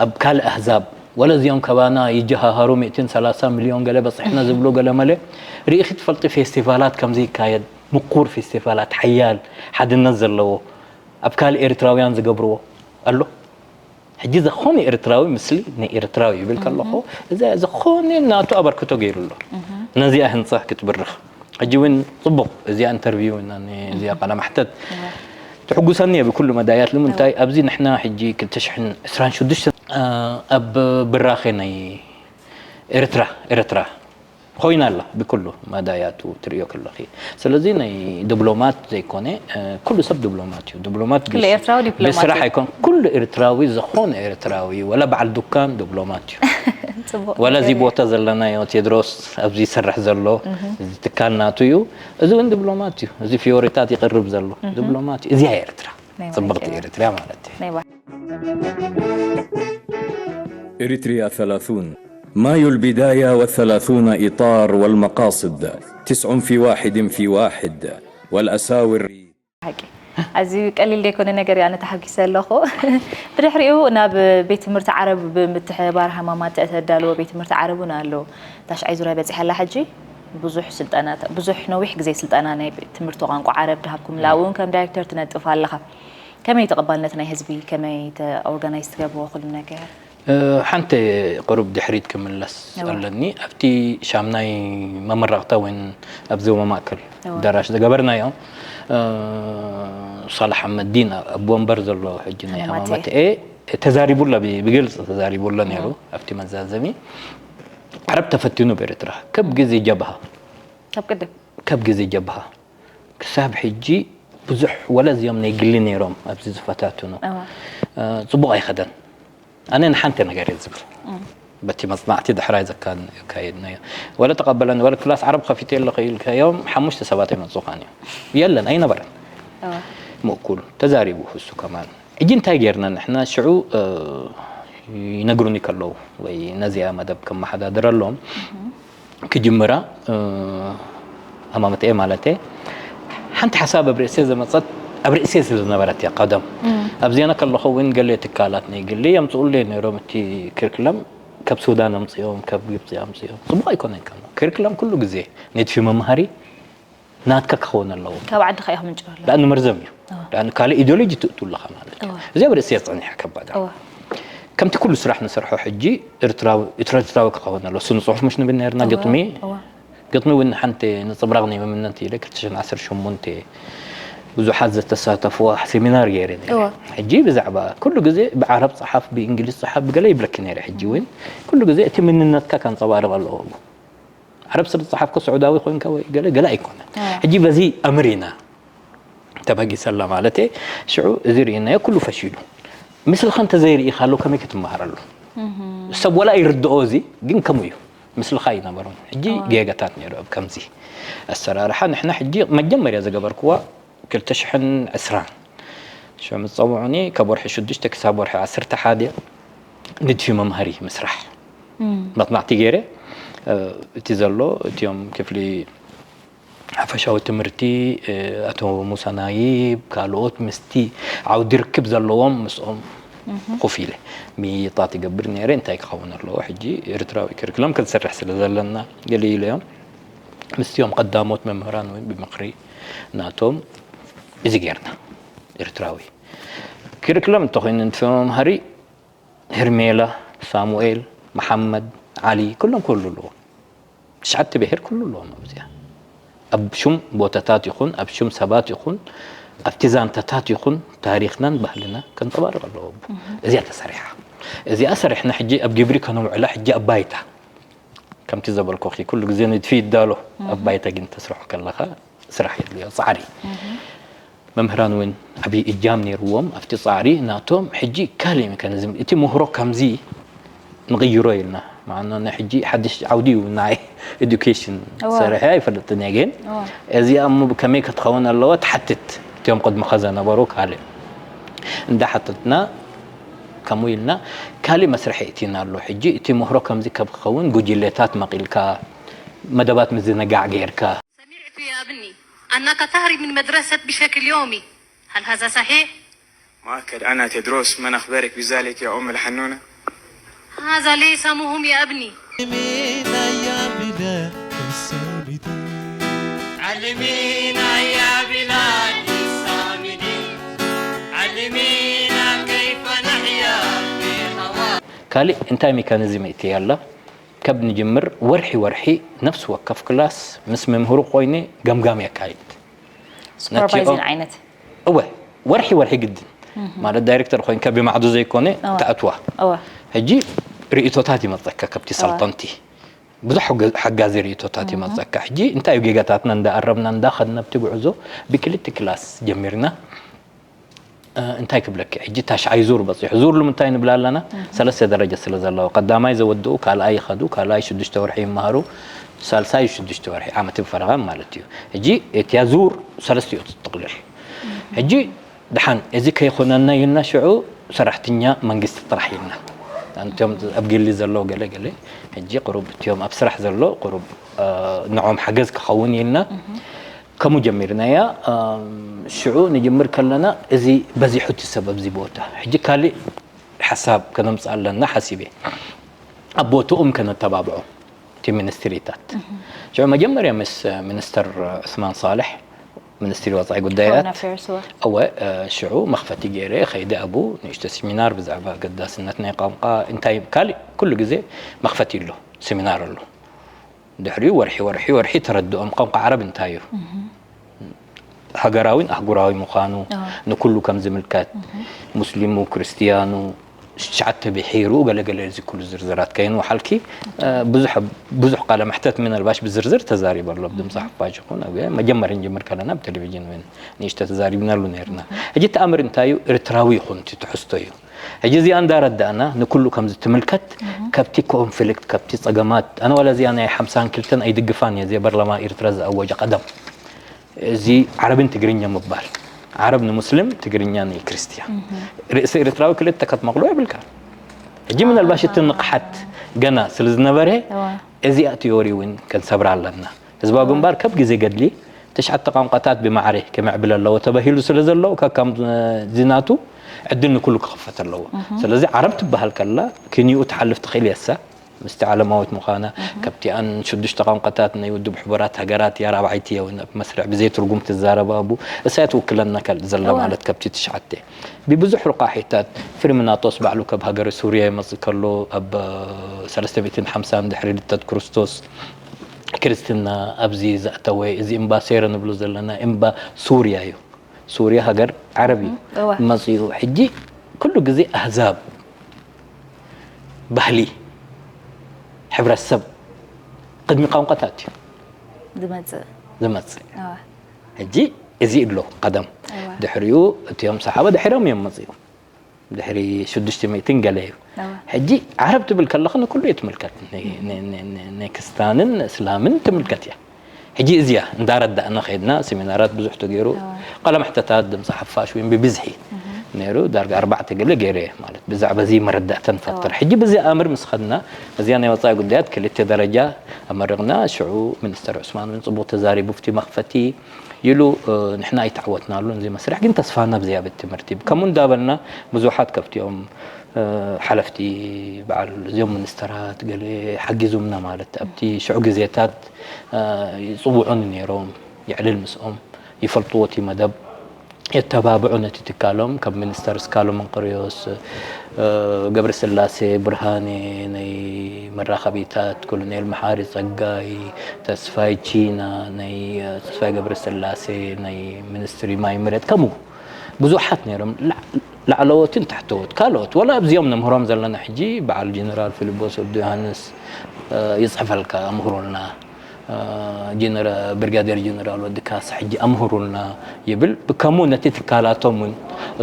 ኣብ ካልእ ኣህዛብ ወለ እዚኦም ከባና ይጀሃሃሩ ሚእትን ሰላሳ ሚልዮን ገለ በጽሕና ዝብሉ ገለ መለ ርኢኺ ትፈልጢ ፌስቲቫላት ከምዚ ይካየድ ምቁር ፌስቲቫላት ሓያል ሓድነት ዘለዎ ኣብ ካልእ ኤርትራውያን ዝገብርዎ ኣሎ ሕጂ ዝኾነ ኤርትራዊ ምስሊ ንኤርትራዊ ይብል ከለኹ እዚ ዝኾነ ናቱ ኣበርክቶ ገይሩ ኣሎ ነዚኣ ህንፃ ክትብርኽ ሕጂ እውን ፅቡቕ እዚኣ ኢንተርቪው እና እዚኣ ቃለ ማሕተት ትሕጉሰኒ እየ ብኩሉ መዳያት ንምንታይ ኣብዚ ንሕና ሕጂ ክልተ ሽሕን ዕስራን ሽዱሽተን ኣብ ብራኸ ናይ ኤርትራ ኤርትራ ኮይና ኣላ ብኩሉ መዳያቱ ትርእዮ ከለኺ ስለዚ ናይ ዲፕሎማት ዘይኮነ ኩሉ ሰብ ዲፕሎማት እዩ ዲፕሎማት ኩሉ ኤርትራዊ ዲፕሎማት ብስራሕ እዩ። ኣይኮን ኩሉ ኤርትራዊ ዝኾነ ኤርትራዊ ወላ በዓል ዱካን ዲፕሎማት እዩ ጽቡቅ ወላ እዚ ነገር እዩ። ቦታ ዘለናዮ ቴድሮስ ኣብዚ ይሰርሕ ዘሎ እዚ ትካል ናቱ እዩ እዚ እውን ዲፕሎማት እዩ እዚ ፊዮሪታት ይቕርብ ዘሎ ዲፕሎማት እዩ እዚኣ ኤርትራ ናይ ጽብቕቲ ባሓቂ። ኤርትራ ማለት እዩ ናይ ባሓቂ። إريتريا ثلاثون مايو البداية والثلاثون إطار والمقاصد تسع في واحد في واحد والأساور ሓቂ ኣዝዩ ቀሊል ዘይኮነ ነገር እዩ ኣነ ተሓጒሰ ኣለኹ ብድሕሪኡ ናብ ቤት ትምህርቲ ዓረብ ብምትሕባር ሃማማት ተዳለወ ቤት ትምህርቲ ዓረብ እውን ኣሎ ታሽዓይ ዙርያ በፂሐ ኣላ ሕጂ ብዙሕ ስልጠና ብዙሕ ነዊሕ ግዜ ስልጠና ናይ ትምህርቲ ቋንቋ ዓረብ ድሃብኩምላ እውን ከም ዳይሬክተር ትነጥፍ ኣለኻ ከመይ ተቐባልነት ናይ ህዝቢ ከመይ ኦርጋናይዝ ትገብርዎ ኩሉ ነገር ሓንቲ ቁሩብ ድሕሪት ክምለስ ኣለኒ ኣብቲ ሻምናይ መመረቕታ ወይን ኣብ ዞባ ማእከል ኣዳራሽ ዝገበርናዮ ሳላሕ ኣሕመዲን ኣብ ወንበር ዘሎ ሕጂ ናይ ሃማማቴ ተዛሪቡላ ብግልፂ ተዛሪቡላ ነይሩ ኣብቲ መዛዘሚ ዓረብ ተፈቲኑ ብኤርትራ ከብ ግዜ ጀብሃ ከብ ግዜ ጀብሃ ክሳብ ሕጂ ብዙሕ፣ ወላ እዚኦም ናይ ግሊ ነይሮም ኣብዚ ዝፈታትኑ፣ እዋ። እ፣ ጽቡቕ ኣይኸደን። ኣነ ንሓንቲ ነገር እየ ዝብል፣ በቲ መጽናዕቲ ድሕራይ ዘካየድናዮ፣ ወላ ተቐበለኒ፣ ወላ ክላስ ዓረብ ከፊተ ኣለኹ ኢልካዮም ሓሙሽተ ሰባት ኣይመጹኻን እዮም። የለን፣ ኣይነበረን። እዋ። ምእኩል ተዛሪቡ እሱ ከማን። ሕጂ እንታይ ጌርና ንሕና ሽዑ፣ እ፣ ይነግሩኒ ከለዉ ወይ ነዚኣ መደብ ከመሓዳድረሎም ክጅምራ፣ እ፣ ኣማመተኤ ማለተ ሓንቲ ሓሳብ ኣብ ርእሰ ዘመጸት፣ ኣብ ርእሰ ስለ ዝነበረት እያ ቀደም። ኣብ ዜና ከለኹ እውን ገለ ትካላት ናይ ግሊ የምጽኡለይ ነይሮም፣ እቲ ክርክለም ካብ ሱዳን ኣምጽኦም፣ ካብ ግብጺ ኣምጽኦም። ጽቡቕ ኣይኮነን ከሎ ክርክለም ኩሉ ግዜ ንድፊ መምሃሪ ናትካ ክኸውን ኣለዎ። ካብ ዓድኻ ኢኹም ምንጭሩ ኣሎ። ዳኣ ንመርዘም እዩ። ዳኣ ካልእ ኢዲዮሎጂ ትእቱ ኣለኻ ማለት እዩ። እዋ። እዚ ኣብ ርእሲ ጸኒሐ ከባዳ። እዋ። ከምቲ ኩሉ ስራሕ ንሰርሖ ሕጂ ኤርትራዊ፣ ኤርትራዊ ክኸውን ኣለዎ። ስነ ጽሑፍ ምሽ ንብል ነርና፣ ግጥሚ። እዋ። ግጥሚ እውን ሓንቲ ነጸብራቕ ናይ መምነት ኢለ ክልተ ሽሕን ዓሰርተ ሸሞንተ ብዙሓት ዘተሳተፍዋ ሴሚናር ገይረ ነይረ። እዋ። ሕጂ ብዛዕባ ኩሉ ግዜ ብዓረብ ጸሓፍ፣ ብእንግሊዝ ጸሓፍ፣ ብገለ ይብለኪ ነይረ። ሕጂ እውን ኩሉ ግዜ እቲ መንነትካ ከንጸባርቕ ኣለዎ። ዓረብ ስለ ዝጸሓፍኮ ስዑዳዊ ኮይንካ ወይ ገለ ገለ ኣይኮነን። እዋ። ሕጂ በዚ ኣምር ኢና ተበጊሰላ ማለት እየ። ሽዑ እዚ ርኢናዮ ኩሉ ፈሺሉ። ምስልኻ እንተዘይርኢኻሉ ከመይ ክትመሃረሉ? ሰብ ወላ ይርድኦ እዚ፣ ግን ከምኡ እዩ። ምስልኻ ይነበሮም። ሕጂ ጌጋታት ነይሩ ኣብ ከምዚ ኣሰራርሓ። ንሕና ሕጂ መጀመርያ ዝገበርክዋ ክልተ ሽሕን ዕስራን ሽዑ ምስ ጸውዑኒ ካብ ወርሒ ሽዱሽተ ክሳብ ወርሒ ዓሰርተ ሓደ ንድፊ መምሃሪ ምስራሕ መጽናዕቲ ገይረ። እ፣ እቲ ዘሎ እቲኦም ክፍሊ ሓፈሻዊ ትምህርቲ፣ እ፣ ኣቶ ሙሳ ናይብ ካልኦት ምስቲ ዓውዲ ርክብ ዘለዎም ምስኦም ኮፍ ኢለ ምይይጣት ይገብር ነይረ። እንታይ ክኸውን ኣለዎ ሕጂ ኤርትራዊ ክርክለም ክንሰርሕ ስለ ዘለና ገለ ኢለዮም። ምስቲኦም ቀዳሞት መምህራን እውን ብምኽሪ ናቶም እዚ ጌርና። ኤርትራዊ ክርክለም እንተኾይኑ ንድፊ መምሃሪ ሄርሜላ፣ ሳሙኤል፣ መሓመድ፣ ዓሊ ኩሎም ክህሉ ኣለዎም። ትሽዓተ ብሄር ኩሉ ኣለዎም ኣብዚኣ። ኣብ ሹም ቦታታት ይኹን ኣብ ሹም ሰባት ይኹን ኣብቲ ዛንታታት ይኹን ታሪኽናን ባህልና ከንጸባርቕ ኣለዎ። እዚኣ ተሰሪሓ። እዚኣ ሰሪሕና ሕጂ ኣብ ግብሪ ከነውዕላ ሕጂ ኣብ ባይታ ከምቲ ዘበልኩኺ ኩሉ ግዜ ንድፊ ይዳሎ። ኣብ ባይታ ግን ተስርሖ ከለኻ ስራሕ የድልዮ፣ ጻዕሪ። መምህራን እውን ዓብዪ እጃም ነይርዎም ኣብቲ ጻዕሪ ናቶም። ሕጂ ካልእ ሜካኒዝም እቲ ምህሮ ከምዚ ንቕይሮ ኢልና፣ ማዕና ናይ ሕጂ ሓድሽ ዓውዲ እዩ ናይ ኤዱኬሽን እዋ። ሰሪሐ ኣይፈልጥን እየ፣ ግን እዋ። እዚኣ እሞ ብከመይ ክትኸውን ኣለዎ ትሓትት። እቲኦም ቅድሚኻ ዘነበሩ ካልእ እንዳሓተትና ከምኡ ኢልና ካልእ መስርሒ እቲና ኣሎ። ሕጂ እቲ ምህሮ ከምዚ ከም ክኸውን ጉጅሌታት መቒልካ መደባት ምዝንጋዕ ጌርካ سمعت يا ابني أنك تهرب من مدرسة بشكل يومي، هل هذا صحيح؟ مؤكد أنا تدروس، من أخبرك بذلك يا أم الحنونة؟ هذا ليس مهم يا ابني. علمينا يا بلاد الصامدين. علمينا يا بلاد الصامدين، علمينا كيف نحيا في هواك. ካልእ እንታይ ሜካኒዝም እቲ ያላ? ካብ ንጅምር ወርሒ ወርሒ ነፍሲ ወከፍ ክላስ ምስ መምህሩ ኮይነ ገምጋም የካይድ። ሱፐርቫይዚንግ ዓይነት እወ፣ ወርሒ ወርሒ ግድን ማለት ዳይሬክተር ኮይንካ ብማዕዶ ዘይኮነ እወ። ተኣትዋ። እወ። ሕጂ ርእቶታት ይመፀካ ካብቲ ሰልጠንቲ። ብዙሕ ሓገ- ሓጋዚ ርእቶታት ይመፀካ። ሕጂ እንታይ እዩ ጌጋታትና እንዳኣረምና እንዳኸድና ኣብቲ ጉዕዞ ብክልተ ክላስ ጀሚርና። እ፣ እንታይ ክብለኪ፣ ሕጂ ታሽዓይ ዙር በፂሑ። ዙር ንምንታይ ንብላ ኣለና? ሰለስተ ደረጃ ስለ ዘለዎ፣ ቀዳማይ ዘወድኡ፣ ካልኣይ ይኸዱ፣ ካልኣይ ሽዱሽተ ወርሒ ይመሃሩ፣ ሳልሳይ ሽዱሽተ ወርሒ፣ ዓመት ፈረቓ ማለት እዩ። ሕጂ እቲያ ዙር ሰለስቲኡ ትጥቕልል። ሕጂ ድሓን እዚ ከይኾነና ኢልና ሽዑ ሰራሕተኛ መንግስቲ ጥራሕ ኢልና። ኣንቶም ኣብ ግሊ ዘለዉ ገለ ገለ፣ ሕጂ ቁሩብ እቲኦም ኣብ ስራሕ ዘሎ ቁሩብ፣ እ፣ ንዖም ሓገዝ ክኸውን ኢልና ከምኡ ጀሚርናያ። እም፣ ሽዑ ንጅምር ከለና እዚ በዚሑ እቲ ሰብ ኣብዚ ቦታ። ሕጂ ካልእ ሓሳብ ከነምጽእ ኣለና ሓሲበ። ኣብ ቦትኦም ከነተባብዖም እቲ ሚኒስትሪታት። ሽዑ መጀመርያ ምስ ሚኒስተር ዑስማን ሳልሕ፣ ሚኒስትሪ ወጻኢ ጉዳያት፣ Foreign Affairs፣ እወ። እወ፣ እ፣ ሽዑ መኽፈቲ ገይረ ከይደ ኣብኡ ንእሽቶ ሲሚናር ብዛዕባ ኣገዳስነት ናይ ቋንቋ እንታይ ካልእ ኩሉ ግዜ መኽፈቲ ኣሎ፣ ሲሚናር ኣሎ። ድሕሪኡ ወርሒ ወርሒ ወርሒ ተረድኦም ቋንቋ ዓረብ እንታይ እዩ፣ ሃገራዊን ኣህጉራዊ ምዃኑ፣ ኣዎ። ንኩሉ ከም ዝምልከት፣ ሙስሊሙ፣ ክርስትያኑ፣ ትሽዓተ ብሒሩ ገለገለ እዚ ኩሉ ዝርዝራት ከይንውሓልኪ ብዙሕ ብዙሕ ቃለ መሕተት ምናልባሽ ብዝርዝር ተዛሪበ ኣሎ ብድምፂ ሓፋሽ ይኹን ኣብ መጀመርያ ንጀምር ከለና ብቴሌቪዥን እውን ንእሽተ ተዛሪብናሉ ነርና። ሕጂ እቲ ኣምር እንታይ እዩ? ኤርትራዊ ይኹን እቲ ትሕዝቶ እዩ። ሕጂ እዚኣ እንዳረዳእና ንኩሉ ከምዚ ትምልከት ከብቲ ኮንፍሊክት ከብቲ ጸገማት ኣነ ዋላ እዚኣ ናይ ሓምሳን ክልተን ኣይድግፋን እየ እዚ በርላማ ኤርትራ ዝኣወጀ ቀደም እዚ ዓረብን ትግርኛ ምባል ዓረብ ንሙስሊም ትግርኛ ንክርስትያን ርእሲ ኤርትራዊ ክልተ ከትመቕሎ የብልካ። ሕጂ ምናልባሽ እቲ ንቕሓት ገና ስለ ዝነበረ እዚኣ ቲዮሪ እውን ከንሰብራ ኣለና። ህዝባዊ ግንባር ከብ ግዜ ገድሊ ትሽዓተ ቋንቋታት ብማዕረ ክምዕብል ኣለዎ ተባሂሉ ስለ ዘሎ ከካም ዝናቱ ዕድል ንኩሉ ክኽፈት ኣለዎ። ስለዚ ዓረብ ትበሃል ከላ ክንይኡ ትሓልፍ ትኽእል የሳ ምስቲ ዓለማዊት ምዃና ከብቲኣን ሽዱሽተ ቋንቋታት ናይ ውድብ ሕቡራት ሃገራት እያ ራብዓይቲ እያ እውን ኣብ መስርዕ ብዘይ ትርጉም ትዛረብ ኣቡ እሳ እያ ትውክለና ከል ዘላ ማለት ከብቲ ትሽዓተ ብብዙሕ ርቋሒታት ፍሪምናጦስ ባዕሉ ካብ ሃገረ ሱርያ ይመጽእ ከሎ ኣብ ሰለስተ ሚእትን ሓምሳን ድሕሪ ልደት ክርስቶስ ክርስትና ኣብዚ ዘእተወ እዚ እምባ ሴረ ንብሎ ዘለና እምባ ሱርያ እዩ። ሱርያ ሃገር ዓረብ እዩ እዋ። መጺኡ ሕጂ ኩሉ ግዜ ኣህዛብ ባህሊ ሕብረተሰብ ቅድሚ ቋንቋታት እዩ ዝመጽእ ዝመጽእ እዋ። ሕጂ እዚ ኣሎ ቀደም እዋ። ድሕሪኡ እቲኦም ሰሓባ ድሕሮም እዮም መጺኡ ድሕሪ ሽዱሽተ ሚእትን ገለ እዩ እዋ። ሕጂ ዓረብ ትብል ከለኻ ንኩሉ እየ ትምልከት ን- ን- ን- ን- ንክስታንን እስላምን ትምልከት እያ ሕጂ እዚያ እንዳረዳእና ከይድና ሴሚናራት ብዙሕ ተገይሩ ቃለ መሕተታት ድምፂ ሓፋሽ ወይም ብብዝሒ ነይሩ ዳርጋ ኣርባዕተ ገለ ገይረ እየ ማለት ብዛዕባ እዚ መረዳእታ ንፈጥር ሕጂ ብዚ ኣምር ምስ ኸድና እዚኣ ናይ ወፃኢ ጉዳያት ክልተ ደረጃ ኣመረቕና ሽዑ ሚኒስተር ዑስማን እውን ፅቡቅ ተዛሪቡ ፍቲ መኽፈቲ ኢሉ ንሕና ኣይተዓወትናሉን እዚ መስርሕ ግን ተስፋና ብዚ ቤት ትምህርቲ ከምኡ እንዳበልና ብዙሓት ከፍቲኦም ሓለፍቲ በዓል እዚኦም ሚኒስተራት ገለ ሓጊዙምና ማለት ኣብቲ ሽዑ ግዜታት ይፅውዑኒ ነይሮም የዕልል ምስኦም ይፈልጥዎ እቲ መደብ የተባብዑ ነቲ ትካሎም ከም ሚኒስተር እስካሎም እንቅርዮስ ገብረስላሴ ብርሃኔ ናይ መራኸቢታት ኮሎኔል መሓሪ ጸጋይ ተስፋይ ቺና ናይ ተስፋይ ገብረስላሴ ናይ ሚኒስትሪ ማይ መሬት ከምኡ ብዙሓት ነይሮም ላዕለዎትን ታሕተዎት ካልኦት ወላ ኣብዚኦም ነምህሮም ዘለና ሕጂ በዓል ጀነራል ፊልቦስ ወዲ ዮሃንስ ይፅሕፈልካ ኣምህሩልና ጀነራ ብርጋዴር ጀነራል ወዲ ካሳ ሕጂ ኣምህሩልና ይብል ብከምኡ ነቲ ትካላቶም እውን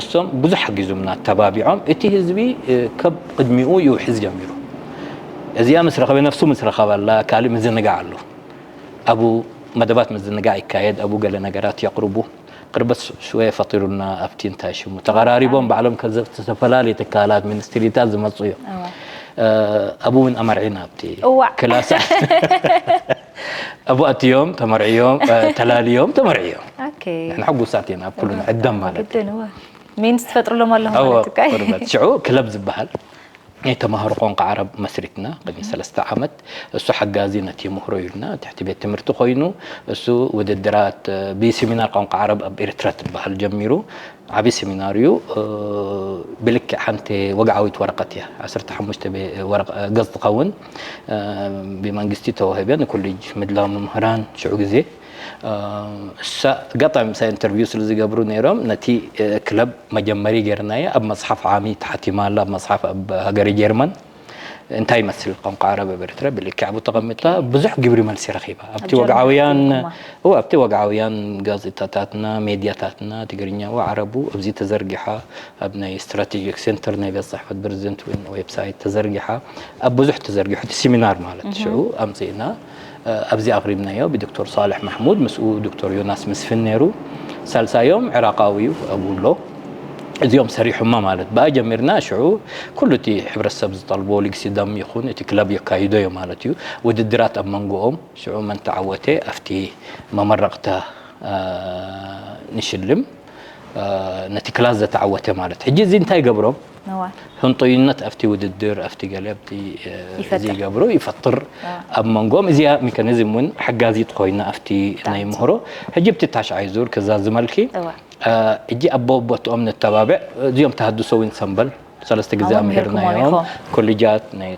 እሶም ብዙሕ ሓጊዙምና ኣተባቢዖም እቲ ህዝቢ ከብ ቅድሚኡ ይውሕዝ ጀሚሩ እዚኣ ምስ ረኸበ ነፍሱ ምስ ረኸበላ ካልእ ምዝንጋዕ ኣሎ ኣብኡ መደባት ምዝንጋዕ ይካየድ ኣብኡ ገለ ነገራት የቕርቡ ቅርበት ሽወየ ፈጢሩልና ኣብቲ እንታይ ሽሙ ተቐራሪቦም ባዕሎም ከዘብ ዝተፈላለዩ ትካላት ሚኒስትሪታት ዝመፁ እዮም ኣብኡ እውን ኣመርዒና ኣብቲ ክላሳ ኣብኡ ኣትዮም ተመርዕዮም ተላልዮም ተመርዕዮም ንሕና ሕጉሳት ኢና ኣብ ኩሉ ንዕደም ማለት ሚንስ ትፈጥርሎም ኣለኹም ማለት እኮ ሽዑ ክለብ ዝበሃል ናይ ተማሃሮ ቋንቋ ዓረብ መስሪትና ቅድሚ ሰለስተ ዓመት እሱ ሓጋዚ ነቲ ምህሮ ኢልና ትሕቲ ቤት ትምህርቲ ኮይኑ እሱ ውድድራት ብሴሚናር ቋንቋ ዓረብ ኣብ ኤርትራ ትበሃል ጀሚሩ ዓብዪ ሴሚናር እዩ ብልክዕ ሓንቲ ወግዓዊት ወረቐት እያ ዓሰርተ ሓሙሽተ ገፅ ትኸውን ብመንግስቲ ተዋሂበ ንኮሌጅ ምድላው መምህራን ሽዑ ግዜ እሳ ኣጋጣሚ ምሳይ ኢንተርቪው ስለ ዝገብሩ ነይሮም ነቲ ክለብ መጀመሪ ገይርናዮ ኣብ መፅሓፍ ዓሚ ተሓቲማ ኣላ ኣብ መፅሓፍ ኣብ ሃገረ ጀርመን እንታይ ይመስል ቋንቋ ዓረብ ኣብ ኤርትራ ብልክዕ ኣብኡ ተቐሚጥካ ብዙሕ ግብሪ መልሲ ረኺባ ኣብቲ ወግዓውያን ኣብቲ ወግዓውያን ጋዜጣታትና ሜድያታትና ትግርኛ ዓረቡ ኣብዚ ተዘርጊሓ ኣብ ናይ ስትራቴጂክ ሴንተር ናይ ቤት ፅሕፈት ፕሬዚደንት እውን ዌብሳይት ተዘርጊሓ ኣብ ብዙሕ ተዘርጊሑ እቲ ሲሚናር ማለት ሽዑ ኣምፅእና ኣብዚ ኣቕሪብናዮ ብዶክተር ሳልሕ ማሕሙድ ምስኡ ዶክተር ዮናስ መስፍን ነይሩ ሳልሳዮም ዕራቃዊ እዩ ኣብኡ ኣሎ እዚኦም ሰሪሖማ ማለት ብኣ ጀሚርና ሽዑ ኩሉ እቲ ሕብረተሰብ ዝጠልቦ ሊግሲ ደም ይኹን እቲ ክለብ የካይዶ እዩ ማለት እዩ ውድድራት ኣብ መንጎኦም ሽዑ መን ተዓወተ ኣብቲ መመረቕታ ንሽልም ነቲ ክላስ ዘተዓወተ ማለት ሕጂ እዚ እንታይ ገብሮም ሕንጦይነት ኣብቲ ውድድር ኣብቲ ገለ ኣብቲ እዚ ይገብሩ ይፈጥር ኣብ መንጎም እዚኣ ሜካኒዝም እውን ሓጋዚት ኮይና ኣብቲ ናይ ምህሮ ሕጂ ብቲ ታሽዓይ ዙር ክዛዝመልኪ ሕጂ ኣቦ ቦትኦም ንተባብዕ እዚኦም ተሃድሶ እውን ሰንበል ሰለስተ ግዜ ኣምሂርናዮም። ኮሌጃት ናይ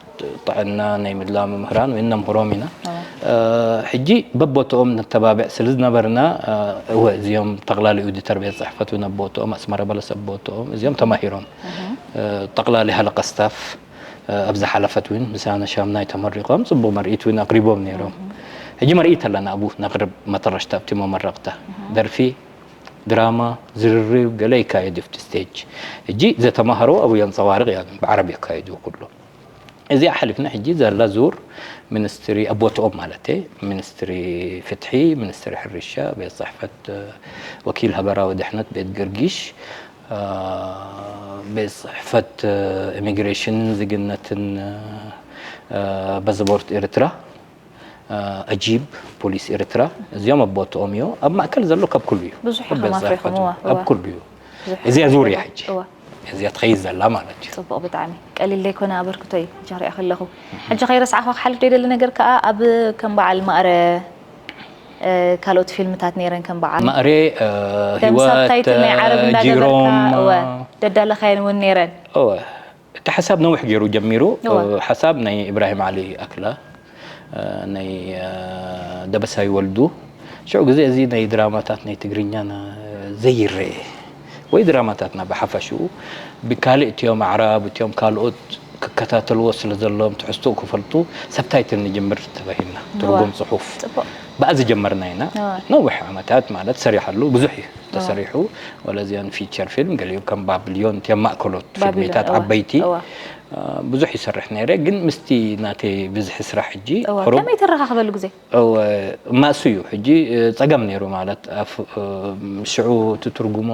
ጥዕና ናይ ምድላዊ መምህራን ወይ ነምህሮም ኢና። ሕጂ በቦትኦም ነተባብዕ ስለ ዝነበርና፣ እወ፣ እዚኦም ጠቕላሊ ኦዲተር ቤት ጽሕፈት እውን ኣቦትኦም፣ ኣስመራ በለስ ኣቦትኦም፣ እዚኦም ተማሂሮም። ጠቕላሊ ሃለቃ ስታፍ፣ ኣብ ዝሓለፈት እውን ምሳና ሻምናይ ተመሪቖም፣ ጽቡቕ መርኢት እውን ኣቕሪቦም ነይሮም። ሕጂ መርኢት ኣለና ኣብኡ ነቕርብ መጠረሽታ ኣብቲ መመረቕታ። ደርፊ፣ ድራማ፣ ዝርርብ ገለ ይካየድ ኣብቲ ስቴጅ። ሕጂ ዘተማሃሮ ኣብኡ የንጸባርቕ እያ፣ ግን ብዓረብ የካይድዎ ኩሉ። እዚኣ ሓሊፍና ሕጂ ዘላ ዙር ሚኒስትሪ ኣቦትኦም ማለት እየ፣ ሚኒስትሪ ፍትሒ፣ ሚኒስትሪ ሕርሻ፣ ቤት ጽሕፈት ወኪል ሃበራዊ ድሕነት ቤት ገርጊሽ፣ ቤት ጽሕፈት ኢሚግሬሽንን ዜግነትን በዝቦርት ኤርትራ፣ ኣጂብ ፖሊስ ኤርትራ፣ እዚኦም ኣቦትኦም እዩ። ኣብ ማእከል ዘሎ ካብ ኩሉ እዩ። ብዙሕ ኢኹም ኣፍሪኹም፣ እወ፣ ኣብ ኩሉ እዩ። እዚኣ ዙርያ ሕጂ እዚኣ ትኸይድ ዘላ ማለት እዩ። ጽቡቕ፣ ብጣዕሚ ቀሊል ዘይኮነ ኣበርክቶ እዩ። ሕጂ ክሪኣ ከለኹ፣ ሕጂ ከይረሳዕኹ ክሓልፍ ደይደሊ ነገር ከኣ፣ ኣብ ከም በዓል ማእረ፣ ካልኦት ፊልምታት ነይረን ከም በዓል ማእሬ፣ ደም ህይወት፣ ሳብታይትል ናይ ዓረብ እንዳገበርካ፣ ጂሮም፣ እወ፣ ደዳለኻየን እውን ነይረን። እወ፣ እቲ ሓሳብ ነዊሕ ገይሩ ጀሚሩ። እወ። ሓሳብ ናይ ኢብራሂም ዓሊ ኣክላ፣ ናይ ደበሳይ ወልዱ። ሽዑ ግዜ እዚ ናይ ድራማታት ናይ ትግርኛና ዘይረኤ ወይ ድራማታትና ብሓፈሽኡ ብካልእ እቲኦም ኣዕራብ እቲኦም ካልኦት ክከታተልዎ ስለ ዘለዎም ትሕዝትኡ ክፈልጡ ሰብታይትል ንጅምር ተባሂልና። እወ። ትርጉም ጽሑፍ ጽቡቕ። ብኣ ዝጀመርና ኢና። እወ። ነዊሕ ዓመታት ማለት ሰሪሓሉ ብዙሕ እዩ። ተሰሪሑ፣ ወላ እዚኣን ፊቸር ፊልም ገሊኡ ከም ባቢሎን እቲኣን ማእከሎት ባቢሎን፣ ፊልሚታት እወ፣ ዓበይቲ፣ እወ። እ፣ ብዙሕ ይሰርሕ ነይረ፣ ግን ምስቲ ናተይ ብዝሒ ስራሕ ሕጂ እወ፣ ቁሩብ ከመይ ተረኻኽበሉ ግዜ? እወ፣ ማእሱ እዩ። ሕጂ፣ እ፣ ጸገም ነይሩ ማለት፣ ኣፍ-፣ እ፣ ሽዑ እቲ ትርጉሙ፣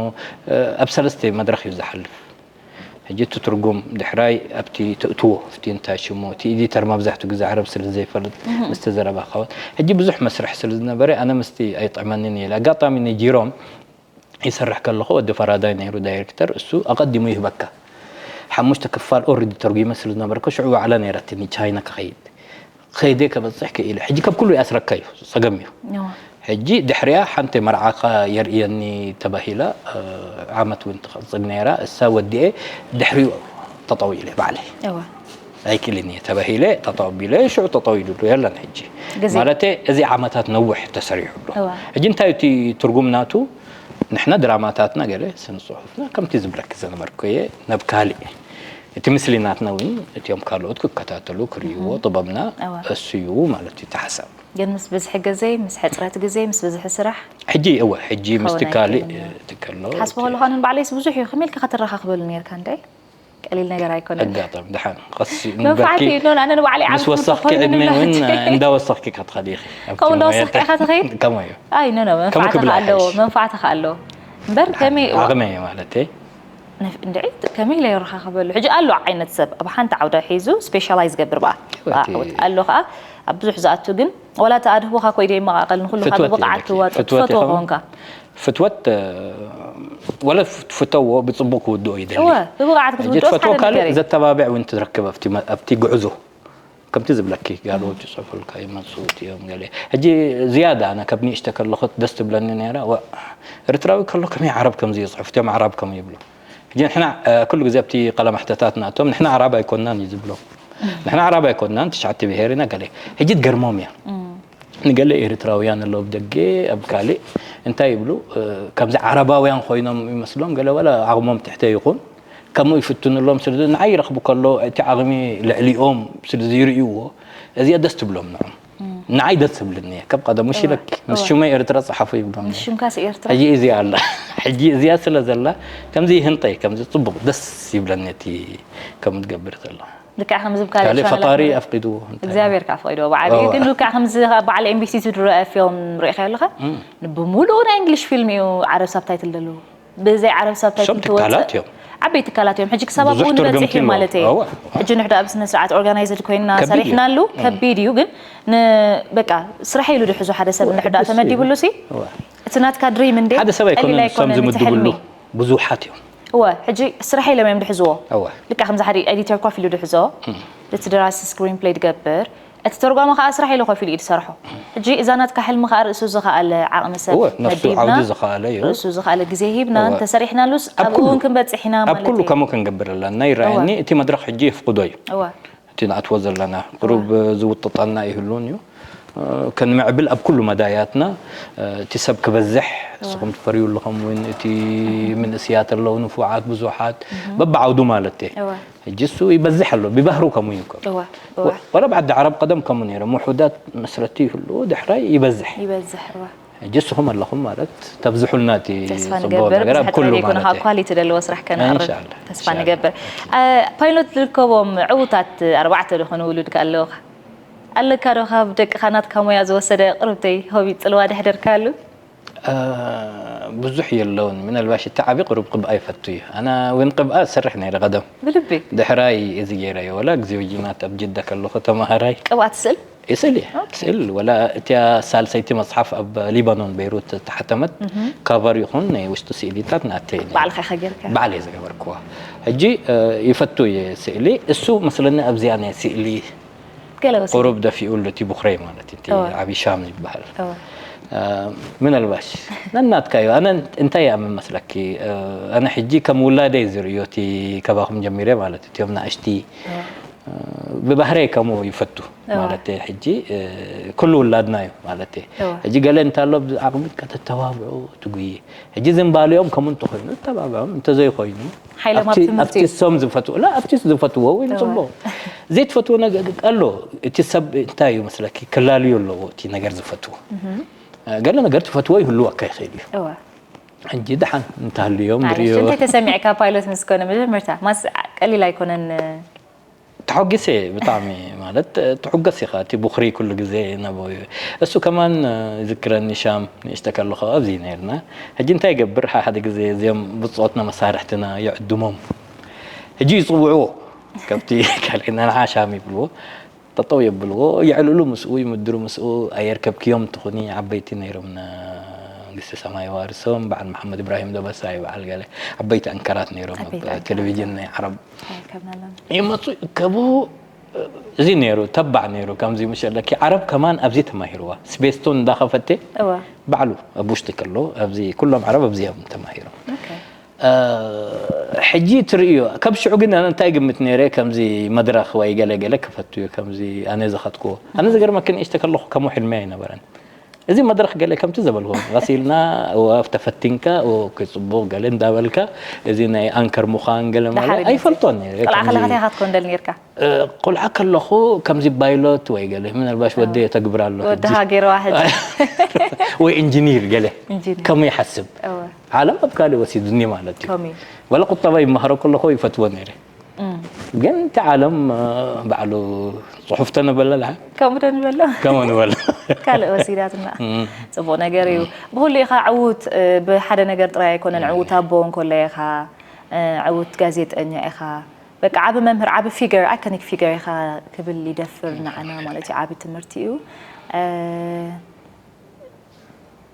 እ፣ ኣብ ሰለስተ መድረኽ እዩ ዝሓልፍ። ሕጂ እቲ ትርጉም ድሕራይ ኣብቲ ትእትዎ፣ ኣብቲ እንታይ ሽሙ፣ እቲ ኤዲተር መብዛሕትኡ ግዜ ዓረብ ስለ ዘይፈልጥ እህ። ምስቲ ዘረባ ክኸውን። ሕጂ ብዙሕ መስርሕ ስለ ዝነበረ ኣነ ምስቲ ኣይጥዕመንን እየ ኢለ። ኣጋጣሚ ንጂሮም ይሰርሕ ከለኹ ወዲ ፈራዳይ ነይሩ ዳይሬክተር፣ እሱ ኣቐዲሙ ይህበካ። ሓሙሽተ ክፋል ኦልሬዲ ተርጒመ ስለ ዝነበርኩ ሽዑ ዋዕላ ነይራትኒ ቻይና ክኸይድ። ከይደ ከበጽሕ ክኢለ። ሕጂ ካብ ኩሉ ይኣስረካ እዩ፣ ጸገም እዩ። እዋ። ሕጂ ድሕሪኣ ሓንቲ መርዓኻ የርእየኒ ተባሂላ፣ እ፣ ዓመት እውን ትቕጽል ነይራ። እሳ ወዲኤ ድሕሪኡ ጠጠው ኢለ ባዕለይ። እዋ። ኣይክእልን እየ ተባሂለ፣ ጠጠው ኣቢለ፣ ሽዑ ጠጠው ኢሉሉ የለን ሕጂ። ግዜ። ማለተ፣ እዚ ዓመታት ነዊሕ ተሰሪሑሉ። እዋ። ሕጂ እንታይ እቲ ትርጉም ናቱ? ንሕና ድራማታትና ገለ ስነ ጽሑፍና ከምቲ ዝብለኪ ዝነበርኩ እየ፣ ናብ ካልእ እቲ ምስሊናትና እውን እቲኦም ካልኦት ክከታተሉ ክርእይዎ እህ። ጥበብና እዋ። እሱ እዩ ማለት እዩ እቲ ሓሳብ። ግን ምስ ብዝሒ ግዜ፣ ምስ ሕጽረት ግዜ፣ ምስ ብዝሒ ስራሕ ሕጂ እወ፣ ሕጂ ምስቲ ክኸውን ካልእ ኣይክእልን እዩ። ትከሎ ትሓስቦ እቲ ከለኻ፣ ኣነ ንባዕለይስ ብዙሕ እዩ። ከመይ ኢልካ ከተረኻኽበሉ ነይርካ እንደ? ቀሊል ነገር ኣይኮነን። ኣጋጣሚ ደሓን፣ ቀስ መንፋዕቲ ንበርኪ እዩ። ኖ፣ ኣነ ንባዕለይ ምስ ዓመት ወሰኽኪ ትምህርቲ ዕድመ ኮይኑኒ እውን ናትይ። እንዳወሰኽኪ ክትኸዲ ኢኺ። ኣብቲ ከምኡ እንዳወሰኽኪ ሞያታ። ኢኻ ትኸይድ? ከምኡ እዩ። ኣይ፣ ኖ፣ ኖ፣ ከምኡ መንፋዕቲ ክብላ ከኣ ኣለዎ፣ ሓይሽ። መንፋዕቲ ከኣ ኣለዎ። እምበር ከመይ ዓቕመይ እዩ ማለተይ። ነፍ-፣ እንድዒ፣ ከመይ ኢለ ይረኻኸበሉ? ሕጂ ኣሎ ዓይነት ሰብ ኣብ ሓንቲ ዓውዲ ሒዙ ስፔሻላይዝ ገብር በኣ። ህይወት በኣ፣ እዩ። ዓወት ኣሎ ከኣ ኣብ ብዙሕ ዝኣቱ ግን፣ ዋላ እቲ ኣድህቦኻ ኮይደ ይመቓቐል፣ ንኹሉ ካብ ፍትወት እዩ ብቕዓት ለኪ። ትወ-፣ ፍትወት ትፈትዎ ይኸውን። ክኾንካ። ፍትወት፣ እ፣ ወላ ፍት-፣ ፍተዎ ብጽቡቕ ክውድኦ ይደሊ። እወ፣ ብብቕዓት ሕጂ ክትውድኦስ ትፈትዎ ሓደ ካልእ ነገር እዩ። ዘተባብዕ እውን ትረክብ ኣብቲ መ-፣ ኣብቲ ጉዕዞ። ከምቲ ዝብለኪ፣ ጋልዎት ይጽሕፉልካ ይመጹ እዮም ገለ። ሕጂ ዝያዳ ኣነ ካብ ንእሽተ ከለኹት ደስ ትብለኒ ነይራ፣ ወ-፣ ኤርትራዊ ከሎ ከመይ ዓረብ ከምዚ ይጽሕፍ፣ እቲኦም ኣዕራብ ከምኡ ይብሉ። ሕጂ ንሕና፣ እ፣ ኩሉ ግዜ ኣብቲ ቃለ መሕተታት ናቶም፣ "ንሕና ኣዕራብ ኣይኮንናን" እዩ ዝብሎ። "ንሕና ኣዕራብ ኣይኮንናን፣ ትሽዓተ ብሄር ኢና" ገለ። ሕጂ ትገርሞም እያ። እም። ንገለ ኤርትራውያን ኣለዉ ኣብ ደገ፣ ኣብ ካልእ፣ እንታይ ይብሉ፣ እ፣ ከምዚ ዓረባውያን ኮይኖም ይመስሎም፣ ገለ ዋላ ዓቕሞም ትሕተ ይኹን፣ ከምኡ ይፍትኑሎም፣ ስለ ንዓይ ይረኽቡ ከሎ፣ እቲ ዓቕሚ ልዕሊኦም ስለ ዝርእይዎ፣ እዚኣ ደስ ትብሎም ንዖም። እም። ንዓይ ደስ ትብልኒ እያ። ካብ ቀደሙ እወ፣ ሽለክ፣ ምስ እወ። ሽመይ ኤርትራ ጸሓፉ ይብሎም። ምስ ሽምካስ ኤርትራ? ሕጂ እዚኣ ኣላ። ሕጂ እዚኣ ስለ ዘላ፣ ከምዚ ይህንጠይ፣ ከምዚ ጽቡቕ ደስ ይብለኒ እቲ ከምኡ ትገብር ዘላ። ልክዕ ከምዚ ኣብ ካልእ ካልእ ቻነላት ፈጣሪ ንርኢ። ኣፍቂድዎ እንታይ እግዚኣብሔር ከኣ ኣፍቂድዎ ብዓቢኡ። እወ። ግን ልክዕ ከምዚ በዓል ኤም ቢ ሲ ዝድረአ ፊልም ርኢኻዮ ኣለኻ? እም። ብምሉኡ ናይ እንግሊሽ ፊልም እዩ፣ ዓረብ ሳብታይትል ዘለዎ። ብዘይ ዓረብ ሳብታይትል እሶም ትወጽእ ትካላት እዮም። ዓበይቲ ትካላት እዮም። ሕጂ ክሳብ ኣብኡ ብዙሕ ንበጽሕ ትርጉምቲ እዮም ኣለዎ። ማለት እየ። እወ። ሕጂ ንሕዶ ኣብ ስነ ስርዓት ኦርጋናይዝድ ኮይንና ከቢድ እዩ። ሰሪሕናሉ፣ እም። ከቢድ እዩ። ግን ን-፣ በቃ ስራሕ ኢሉ ድሕዙ ሓደ ሰብ እወ፣ ንሕዶ ሕጉስ እዩ። ተመዲብሉ ሲ፣ እወ። እቲ ናትካ ድሪም እንዴ? ሓደ ሰብ ቀሊል ኣይኮነን እሶም ኣይኮነን እቲ ዝምድብሉ። ሕልሚ። ብዙሓት እዮም። እወ፣ ሕጂ ስራሕ ኢሎም እዮም ድሕዝዎ። እወ። ልክዕ ከምዚ ሓደ ኤዲተር ኮፍ ኢሉ ድሕዞ፣ እም። እቲ ደራሲ ስክሪን ፕሌይ ድገብር፣ እቲ ተርጓሚ ከዓ ስራሕ ኢሉ ከፊሉ እዩ ዝሰርሖ። ሕጂ እዛ ናትካ ሕልሚ ከዓ ርእሱ ዝኸኣለ ዓቕሚ ሰብ እወ፣ ነፍሱ መዲብና፣ ዓውዲ ዝኸኣለ እዩ። ርእሱ ዝኸኣለ ግዜ ሂብና እወ። እንተሰሪሕናሉስ ኣብ ኣብኡ ኩሉ- እውን ክንበፅሕ ኢና ኣብ ማለት ኩሉ እዩ። ከምኡ ክንገብር ኣለና ይረኣየኒ። እቲ መድረኽ ሕጂ የፍቅዶ እዩ። እወ። እቲ ንኣትዎ ዘለና ቁሩብ ዝውጥጠና ይህሉን እዩ። እ፣ ከንምዕብል ኣብ ኩሉ መዳያትና፣ እ፣ እቲ ሰብ ክበዝሕ ንስኹም ትፈርዩ ኣለኹም እውን እቲ ምንእስያት ኣለዉ ንፉዓት ብዙሓት በብዓውዱ ማለት እየ። እወ። ሕጂ እሱ ይበዝሕ ኣሎ ብባህሩ ከምኡ እዩ እኮ። እወ፣ እወ። ወላ ብዓዲ ዓረብ ቀደም ከምኡ ነይሮም ውሑዳት መስረቲ ይህልዉ ድሕራይ ይበዝሕ። ይበዝሕ እወ። ሕጂ እስኹም ኣለኹም ማለት ተብዝሑልና እቲ ተስፋ ጽቡቕ ንገብር ነገር ኣብ ብዙሕ ኩሉ ጥራይ ዘይኮነ ማለት ካብ እየ። ኳሊቲ ዘለዎ ስራሕ ከነቕርብ ኢንሻኣላ፣ ተስፋ ኢንሻኣላ። ንገብር። አ፣ ፓይሎት ዝርከቦም ዕዉታት ኣርባዕተ ዝኾኑ ውሉድካ ኣለውኻ ኣለካ ዶ ካብ ደቅኻ ናትካ ሞያ ዝወሰደ ቅርብተይ ሆቢ ጽልዋ ደሕደርካ ኣሉ? እ፣ ብዙሕ የለውን ምናልባሽ እቲ ዓቢ ቅሩብ ቅብኣ ይፈቱ እዩ። ኣና እውን ቅብኣ ዝሰርሕ ነይረ ቀደም። ብልቢ ድሕራይ እዚ ገይረዮ ወላ ግዜ ወጂናት ኣብ ጅዳ ከለኹ ተማሃራይ ቅብኣት ስእል ይስእል እየ። ስእል ወላ እቲያ ሳልሰይቲ መጽሓፍ ኣብ ሊባኖን ቤይሩት ተሓተመት ካቨር ይኹን ናይ ውሽጢ ስእሊታት ናተይ ነይሩ። ባዕልኻ ኢኻ ጌርካ? ባዕለይ ዝገበርክዋ። ሕጂ እ፣ ይፈቱ እየ ስእሊ። እሱ መስለኒ ኣብዚኣ ናይ ስእሊ ገለ ወሲ ቁሩብ ደፊኡ ኣሎ እቲ ቡኽረይ ማለት እቲ እወ። ዓቢ ሻም ይበሃል። እወ። እ፣ ምናልባሽ ነናትካ እዩ። ኣነ እንታይ እያ መስለኪ እ፣ ኣነ ሕጂ ከም ውላደይ ዝርእዮ እቲ ከባኹም ጀሚረ ማለት እቲኦም ንኣሽቲ እ፣ ብባህረይ ከምኡ ይፈቱ እወ። ማለት ሕጂ እ፣ ኩሉ ውላድና እዩ ማለት እወ። ሕጂ ገለ እንታሎ ብዓቕሚ ከተተባብዑ ትጉይ ሕጂ ዝንባልዮም ከምኡ እንተኾይኑ ተባብዖም እንተዘይኮይኑ ሓይሎም ኣብ ኣብቲ- ትምህርቲ ኣብቲ እዩ። ሶም ዝፈትዎ ላ ኣብቲ ዝፈትዎ ወይ እወ። ንፅቡቕ ዘይትፈትዎ ነገ- ኣሎ እቲ ሰብ እንታይ እዩ መስለኪ ክላልዮ ኣለዎ እቲ ነገር ዝፈትዎ እ፣ ገለ ነገር ትፈትዎ ይህልወካ ይኽእል እዩ እወ ሕጂ ደሓን እንተሃልዮም ማለሽ ንርእዮ እንታይ ተሰሚዕካ ፓይሎት ምስ ኮነ መጀመርታ ማስ ቀሊል ኣይኮነን ተሐጒሰ ብጣዕሚ ማለት ትሕጎስ ኢኻ እቲ ቡኽሪ ኩሉ ግዜ ናብኡ እዩ እሱ ከማን ይዝክረኒ ሻም ንእሽተ ከለኹ ኣብዚ ነርና ሕጂ እንታይ ይገብር ሓደ ግዜ እዚኦም ብፆትና መሳርሕትና ይዕድሞም ሕጂ ይፅውዕዎ ከብቲ ካልእና ንዓ ሻም ይብልዎ ጠጠው የብልዎ የዕልሉ ምስኡ ይምድሩ ምስኡ ኣየርከብክዮም ትኹኒ ዓበይቲ ነይሮም መንግስቲ ሰማይ ዋርሶም በዓል መሓመድ ኢብራሂም ደበሳ ይበዓል ገለ ዓበይቲ ኣንከራት ነይሮም ኣብ ቴሌቪዥን ናይ ዓረብ ይመፁ ይከቡ እዚ ነይሩ ተባዕ ነይሩ ከምዚ ምሸለኪ ዓረብ ከማን ኣብዚ ተማሂርዋ ስቤስቶን እንዳኸፈተ ባዕሉ ኣብ ውሽጢ ከሎ ኣብዚ ኩሎም ዓረብ ኣብዚኦም ተማሂሮም ሕጂ ትርእዮ ካብ ሽዑ ግን ኣነ እንታይ ግምት ነይረ ከምዚ መድረኽ ወይ ገለ ገለ ክፈቱ እዩ ከምዚ ኣነ ዝኸድክዎ ኣነ ዝገርመኪ ንእሽተ ከለኹ ከምኡ ሕልሚ ኣይነበረን እዚ መድረኽ ገለ ከምቲ ዘበልዎ ቀሲልና ወፍ ተፈቲንካ ኦኬ ጽቡቕ ገለ እንዳበልካ እዚ ናይ ኣንከር ምዃን ገለ ማለት ኣይፈልጦን ነይረ ቆልዓ ከለኻ እንታይ ኢኻ ትኮን ደል ነርካ ቆልዓ ከለኹ ከምዚ ባይሎት ወይ ገለ ምናልባሽ ወደ የተግብር ኣሎ ወድኻ ገይረዋ ሕጂ ወይ ኢንጂኒር ገለ ኢንጂኒር። ከምኡ ይሓስብ እወ። ዓለም ኣብ ካልእ ወሲዱኒ ማለት እዩ ከምኡ እዩ። ወላ ቁጠባ ይመሃሮ ከለኹ ይፈትዎ ነይረ ግን እቲ ዓለም ባዕሉ ፅሑፍ ተነበለላ ከምኡ ዶ ንበሎ ከምኡ ንበል ካልእ ወሲዳትና ጽቡቅ ነገር እዩ ብኩሉ ኢኻ ዕዉት እ፣ ብሓደ ነገር ጥራይ ኣይኮነን ዕዉት ኣቦ እንኮሎ ኢኻ እ፣ ዕዉት ጋዜጠኛ ኢኻ በቃ ዓቢ መምህር ዓቢ ፊገር ኣይኮኒክ ፊገር ኢኻ ክብል ይደፍር ንዓና ማለት እዩ ዓቢ ትምህርቲ እዩ እ፣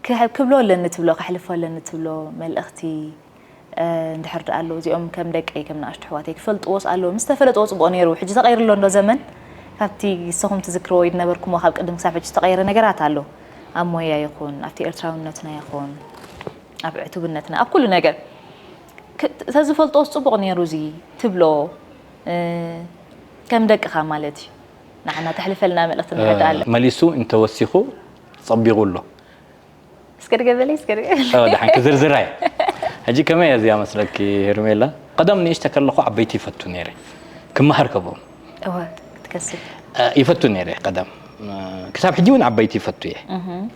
ክህ- ክብሎ ኣለኒ ትብሎ ከሕልፎ ኣለኒ ትብሎ መልእኽቲ እ፣ እንድሕር ደኣ ኣለዉ እዚኦም ከም ደቀይ ከም ንኣሽቱ ኣሕዋተይ ክፈልጥዎስ ኣለዎም ዝተፈለጥዎ ጽቡቕ ነይሩ ሕጂ ተቐይሩ ኣሎ እንዶ ዘመን ካብቲ ንስኹም ትዝክርዎ ወይ ዝነበርኩምዎ ካብ ቅድም ክሳብ ሕጂ ዝተቐየረ ነገራት ኣሎ ኣብ ሞያ ይኹን ኣብቲ ኤርትራውነትና ይኹን ኣብ ዕቱብነትና ኣብ ኩሉ ነገር ክ- ተዝፈልጥዎስ ጽቡቕ ነይሩ እዚ ትብሎ እ፣ ከም ደቅኻ ማለት እዩ ንዓና ተሕልፈልና መልእኽቲ ንረዳእ ኣለና መሊሱ እንተወሲኹ ጸቢቑ ኣሎ እስከ ድገበለይ እስከ ድገበለይ ኦ፣ ደሓን ክዝርዝራ እየ ሕጂ ከመይ እያ እዚኣ መስለኪ ሄርሜላ ቀደም ንእሽተ ከለኹ ዓበይቲ ይፈቱ ነይረ ክመሃር ከብኦም እወ ክትከስብ እ፣ ይፈቱ ነይረ ቀደም እ፣ ክሳብ ሕጂ እውን ዓበይቲ ይፈቱ እየ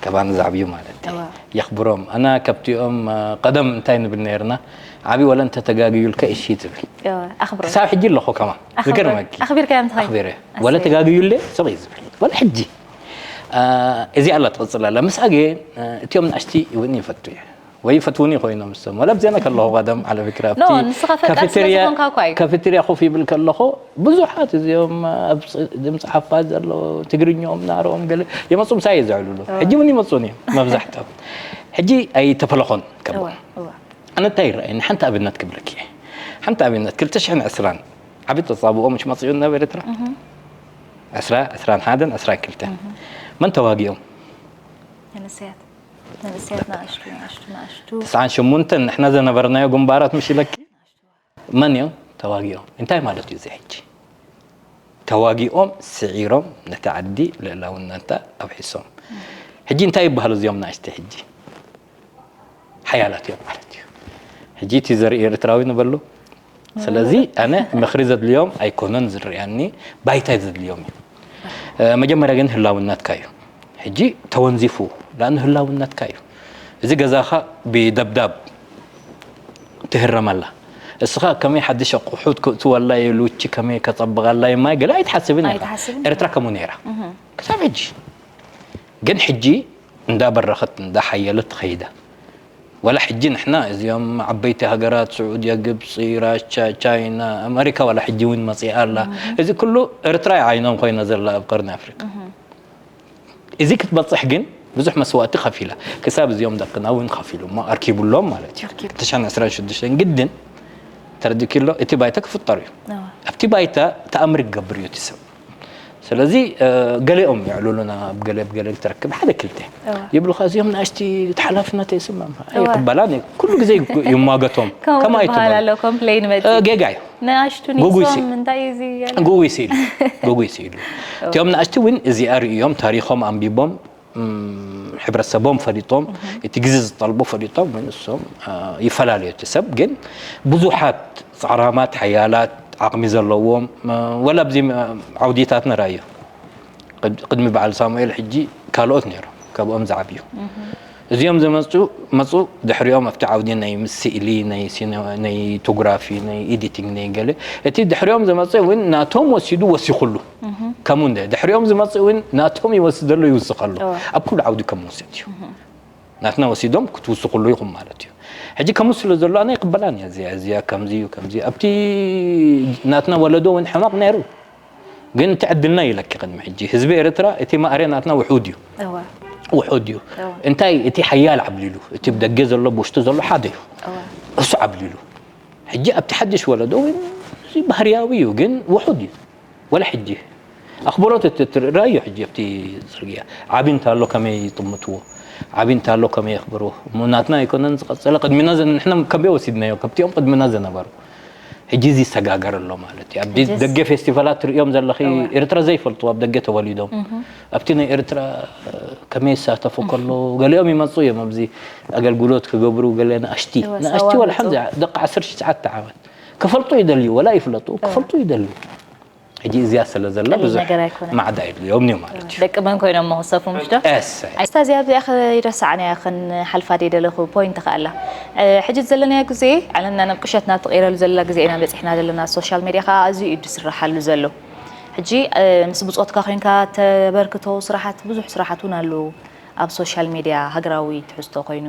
ከባን ዝዓብዩ ማለት እዩ እወ። የኽብሮም ኣና ከብቲኦም እ፣ ቀደም እንታይ ንብል ነይርና ዓብዪ ወላ እንተተጋግዩልካ እሺ ትብል እወ ኣኽብሮ ክሳብ ሕጂ ኣለኹ ከማ ኣኽብሮ። ዝገርመኪ ኣኽቢርካዮም ትኸይድ? ኣኽቢረ ወላ ተጋግዩለ ስቕ እዩ ዝብል ወላ ሕጂ እ፣ እዚኣ ኣላ ትቕፅል ኣላ ምስኣ ግን እ፣ እቲኦም ንኣሽቲ እውን ይፈቱ እየ ወይ ይፈትውኒ ኮይኖም እሶም ወላ ኣብዚኣና ከለኹ ቀደም ዓለ ፍክራ ኖ ንስኻ ፈቃድ ስለ ዝኾንካ እኳ እዩ ካፌቴርያ ኮፍ ይብል ከለኹ ብዙሓት እዚኦም ኣብ ፅ- ድምፂ ሓፋዝ ዘሎ ትግርኛኦም ናርኦም ገለ የመፁ ምሳይ እየ ዘዕልሉ ሕጂ እውን ይመፁን እዮም መብዛሕትኦም ሕጂ ኣይተፈለኾን ከ እወ እወ ኣነ እንታይ ይረኣየኒ ሓንቲ ኣብነት ክብለኪ እየ ሓንቲ ኣብነት ክልተ ሽሕን ዕስራን ዓብዪ ተፃብኦ ምሽ መፅኡ ናብ ኤርትራ ዕስራ፣ ዕስራን ሓደን፣ ዕስራን ክልተን። መን ተዋጊኦም? መንእሰያት መንእሰያት ንኣሽቱ ንኣሽቱ ንኣሽቱ ትስዓን ሸሞንተን ንሕና ዘነበርናዮ ግንባራት ምሽ ኢለኪ? መን እዮም ተዋጊኦም? እንታይ ማለት እዩ እዚ ሕጂ? ተዋጊኦም ስዒሮም ነቲ ዓዲ ልእላውነታ ኣብሒሶም። ሕጂ እንታይ ይበሃሉ እዚኦም ንኣሽቲ ሕጂ? ሓያላት እዮም ማለት እዩ። ሕጂ እቲ ዘርኢ ኤርትራዊ ንበሉ። ስለዚ ኣነ ምኽሪ ዘድልዮም ኣይኮነን ዝርኣኒ፣ ባይታ ዘድልዮም እዩ። መጀመርያ ግን ህላውነትካ እዩ። ሕጂ ተወንዚፉ ላን ህላውነትካ እዩ። እዚ ገዛኻ ብደብዳብ ትህረመላ። እስኻ ከመይ ሓድሽ ኣቑሑት ክእትወላ እዩ፣ ሉቺ ከመይ ከጸብቐላ እዩ፣ ማይ ገለ ኣይትሓስብን ኢኻ። ኣይትሓስብን። ኤርትራ ከምኡ ነይራ ክሳብ ሕጂ። ግን ሕጂ እንዳበረኸት እንዳሓየለት ትኸይዳ። ወላ ሕጂ ንሕና እዚኦም ዓበይቲ ሃገራት ስዑድያ፣ ግብፂ፣ ራሻ፣ ቻይና፣ ኣመሪካ ዋላ ሕጂ እውን መፂኣ ኣላ። እዚ ኩሉ ኤርትራ ዓይኖም ኮይና ዘላ ኣብ ቀርኒ ኣፍሪቃ። እዚ ክትበፅሕ ግን ብዙሕ መስዋእቲ ከፊላ። ክሳብ እዚኦም ደቅና እውን ከፊሉ እሞ ኣርኪቡሎም ማለት እዩ። ኣርኪቡ። ትሽዓን ዕስራን ሽዱሽተን ግድን ተረዲእኪ ኣሎ፣ እቲ ባይታ ክፍጠር እዩ። እዋ። ኣብቲ ባይታ ተኣምር ይገብር እዩ እቲ ሰብ። ስለዚ ገሊኦም የዕልሉና፣ ኣብ ገለ ብገለ ትረክብ ሓደ ክልተ እዋ። ይብሉኻ፣ እዚኦም ንኣሽቲ፣ እቲ ሓላፍነት ኣይስምዖም። እዋ። ኣይቅበላን እየ። ኩሉ ግዜ ይማገቶም። ከምኡ ከማይ ይበሃል ትበል ኣሎ ኮምፕሌን መፂ እ፣ ጌጋ እዩ። ንኣሽቱ ጉጉይ ኒሶም ሲል። እንታይ እዩ እዚ እያለ ጉጉይ ሲል። ጉጉይ ሲል። እቲኦም ንኣሽቲ እውን እዚኣ ርእዮም፣ ታሪኾም ኣንቢቦም፣ እም፣ ሕብረተሰቦም ፈሊጦም፣ እቲ ግዜ ዝጠልቦ ፈሊጦም፣ እውን እሶም እ፣ ይፈላለዩ። እቲ ሰብ ግን ብዙሓት ፃዕራማት ሓያላት ዓቕሚ ዘለዎም እ፣ ወላ ኣብዚ እ፣ ዓውዲታት ንራእዩ። ቅድ- ቅድሚ በዓል ሳሙኤል ሕጂ ካልኦት ነይሮም ካብኦም ዝዓብዩ። እዚኦም ዝመፁ መፁ ድሕሪኦም ኣብቲ ዓውዲ ናይ ምስ ስእሊ ናይ ሲነ- ናይ ቶግራፊ ናይ ኤዲቲንግ ናይ ገለ እቲ ድሕሪኦም ዝመፀ እውን ናቶም ወሲዱ ወሲኹሉ። ከምኡ እንደ ድሕሪኦም ዝመፅእ እውን ናቶም ይወስደሉ ይውስኸሉ። እወ። ኣብ ኩሉ ዓውዲ ከም ውሰድ እዩ። ናትና ወሲዶም ክትውስኽሉ ኢኹም ማለት እዩ። ሕጂ ከምኡ ስለ ዘሎ ኣነ ይቕበላን እየ። እዚኣ እዚኣ ከምዚ እዩ ከምዚ እዩ። ኣብቲ ናትና ወለዶ እውን ሕማቕ ነይሩ። ግን እቲ ዕድልና ይለኪ ቅድሚ ሕጂ ህዝቢ ኤርትራ እቲ ማእረ ናትና ውሑድ እዩ። እወ። ውሑድ እዩ። እወ። እንታይ እቲ ሓያል ዓብሊሉ እቲ ብደገ ዘሎ ብውሽጡ ዘሎ ሓደ እዩ። እወ። እሱ ዓብሊሉ ሕጂ ኣብቲ ሓድሽ ወለዶ እውን እዚ ባህርያዊ እዩ ግን ውሑድ እዩ። ወላ ሕጂ ኣኽብሮት እቲ ትርእዮ ሕጂ ኣብቲ ፅርግያ ዓቢ እንታሎ ከመይ ይጥምትዎ ዓቢ እንታሎ ከመይ የኽብርዎ እሞ ናትና ኣይኮነን ዝቐፀለ ቅድሚና ዘ- ንሕና ከመይ ወሲድናዮ ካብቲኦም ቅድሚና ዝነበሩ ሕጂ እዚ ይሰጋገር ኣሎ ማለት እዩ። ኣብ ደ- ሕጂስ- ደገ ፌስቲቫላት ትርእዮም ዘለኺ እወ። ኤርትራ ዘይፈልጡ ኣብ ደገ ተወሊዶም ኣብቲ ናይ ኤርትራ ከመይ ይሳተፉ ከሎ ገሊኦም ይመፁ እዮም ኣብዚ ኣገልግሎት ክገብሩ ገለ ንኣሽቲ እወ፣ ንኣሽቲ ሰዋ ወላ መፁ። ሓምዚ ደቂ ዓሰርተ ትሽዓተ ዓመት ክፈልጡ ይደልዩ ወላ ይፍለጡ ክፈልጡ ይደልዩ። ሕጂ እዚኣ ስለ ዘላ ቀሊል ብዙሕ ነገር ኣይኮነን። ማዕዳ የድልዮም እዩ ማለት እዩ። ደቂ መን ኮይኖም መኸሰፉ ምሽ ዶ? እሰይ። ስታዚ ኣብዚ ኣኸ ይረሳዕናያ ክንሓልፋ ደለኹ ፖይንት ከኣላ ሕጂ ዘለናዮ ግዜ ዓለምና ናብ ቁሸት ናብ ትቐይረሉ ዘላ ግዜ ኢና በፂሕና ዘለና። ሶሻል ሜድያ ከዓ ኣዝዩ እዩ ዝስራሓሉ ዘሎ። ሕጂ ምስ ብፆትካ ኮይንካ ተበርክቶ ስራሓት ብዙሕ ስራሓት እውን ኣለዉ ኣብ ሶሻል ሜድያ ሃገራዊ ትሕዝቶ ኮይኑ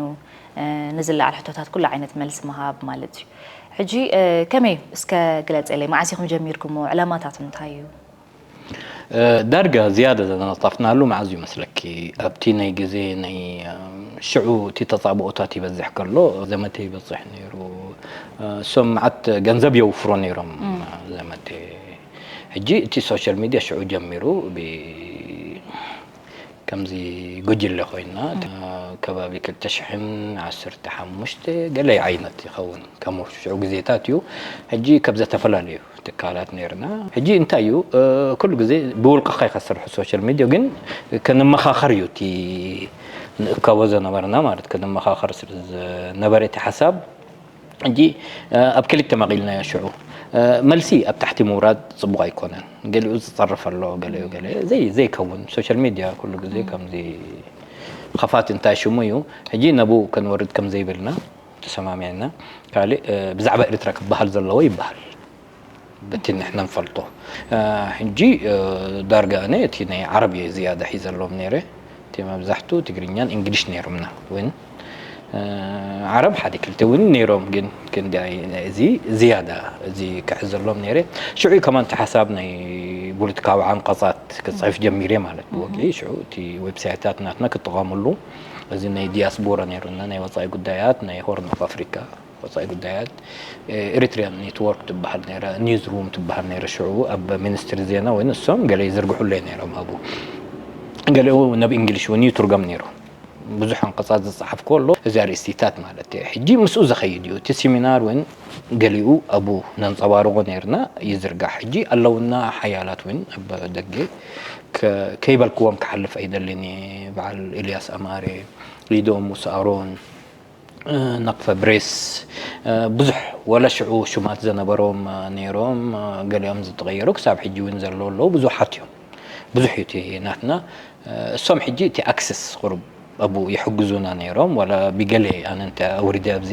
ንዝለዓል ሕቶታት ኩሉ ዓይነት መልሲ ምሃብ ማለት እዩ። ሕጂ ከመይ እስከ ግለፀለይ፣ መዓስ ኢኹም ጀሚርኩሞ? ዕላማታት እንታይ እዩ? ዳርጋ ዝያዳ ዘነጣፍናሉ መዓዝ እዩ መስለኪ? ኣብቲ ናይ ግዜ ናይ ሽዑ እቲ ተጻብኦታት ይበዝሕ ከሎ ዘመተ ይበጽሕ ነይሩ። እሶም መዓት ገንዘብ የውፍሮ ነይሮም ዘመተ። ሕጂ እቲ ሶሻል ሚድያ ሽዑ ጀሚሩ ብ- ከምዚ ጉጅለ ኮይና ከባቢ ክልተ ሽሕን ዓሰርተ ሓሙሽተ ገለ ዓይነት ይኸውን ከም ሽዑ ግዜታት እዩ። ሕጂ ከብ ዝተፈላለዩ ትካላት ነርና። ሕጂ እንታይ እዩ ኩሉ ግዜ ብውልቅኻ ኢኻ ትሰርሑ ሶሻል ሚድያ ግን ክንመኻኸር እዩ እቲ ንእከቦ ዘነበርና ማለት ክንመኻኸር ስለ ዝነበረ እቲ ሓሳብ ሕጂ ኣብ ክልተ መቒልናዮ ሽዑ መልሲ ኣብ ታሕቲ ምውራድ ጽቡቕ ኣይኮነን። ገሊኡ ዝጸርፍ ኣሎ ገሊኡ ገለ ዘይ ዘይከውን ሶሻል ሚድያ ኩሉ ግዜ ከምዚ ኸፋት እንታይ ሽሙ እዩ። ሕጂ ነብኡ ከንወርድ ከም ዘይብልና ተሰማሚዕና። ካልእ ብዛዕባ ኤርትራ ክበሃል ዘለዎ ይበሃል። በቲ ንሕና ንፈልጦ ሕጂ ዳርጋ ኣነ እቲ ናይ ዓረብ እየ ዝያዳ ሒዘሎም ነይረ። እቲ መብዛሕቱ ትግርኛን እንግሊሽ ነይሮምና እውን ዓረብ ሓደ ክልተ እውን ነይሮም ግን ክንዲ እዚ ዝያዳ እዚ ክሕዘሎም ነይረ። ሽዑ ከማን እቲ ሓሳብ ናይ ፖለቲካዊ ዓንቀጻት ክፅሕፍ ጀሚረ ማለት ብወግዒ ሽዑ እቲ ዌብሳይታት ናትና ክጠቐምሉ እዚ ናይ ዲያስፖራ ነይሩና ናይ ወፃኢ ጉዳያት ናይ ሆርን ኦፍ ኣፍሪካ ወፃኢ ጉዳያት፣ ኤሪትሪያን ኔትወርክ ትበሃል ነይራ፣ ኒውዝ ሩም ትበሃል ነይራ። ሽዑ ኣብ ሚኒስትሪ ዜና ወይ ንሶም ገለ ይዝርግሑለይ ነይሮም ኣብኡ። ገሊኡ ናብ እንግሊሽ እውን ይትርጎም ነይሩ። ብዙሕ ኣንቀጻት ዝጸሓፍኩ ኣሎ፣ እዚ ኣርእስቲታት ማለት እዩ። ሕጂ ምስኡ ዝኸይድ እዩ። እቲ ሲሚናር እውን ገሊኡ ኣብኡ ነንጸባርቖ ነይርና፣ ይዝርጋሕ። ሕጂ ኣለውና ሓያላት እውን ኣብ ደገ፣ ከ-፣ ከይበልክዎም ክሓልፍ ኣይደልን እየ። በዓል ኤልያስ ኣማረ፣ ሊዶ ሙሳ ኣሮን፣ ነቅፈ ብሬስ፣ ብዙሕ ወላ ሽዑ ሽማት ዘነበሮም ነይሮም፣ ገሊኦም ዝተቐየሩ ክሳብ ሕጂ እውን ዘለዉ ኣለዉ። ብዙሓት እዮም። ብዙሕ እዩ እቲ ናትና። እሶም ሕጂ እቲ ኣክሰስ ቁሩብ ኣብኡ ይሕግዙና ነይሮም። ዋላ ብገለ ኣነ እንተ ኣውሪደ ኣብዚ፣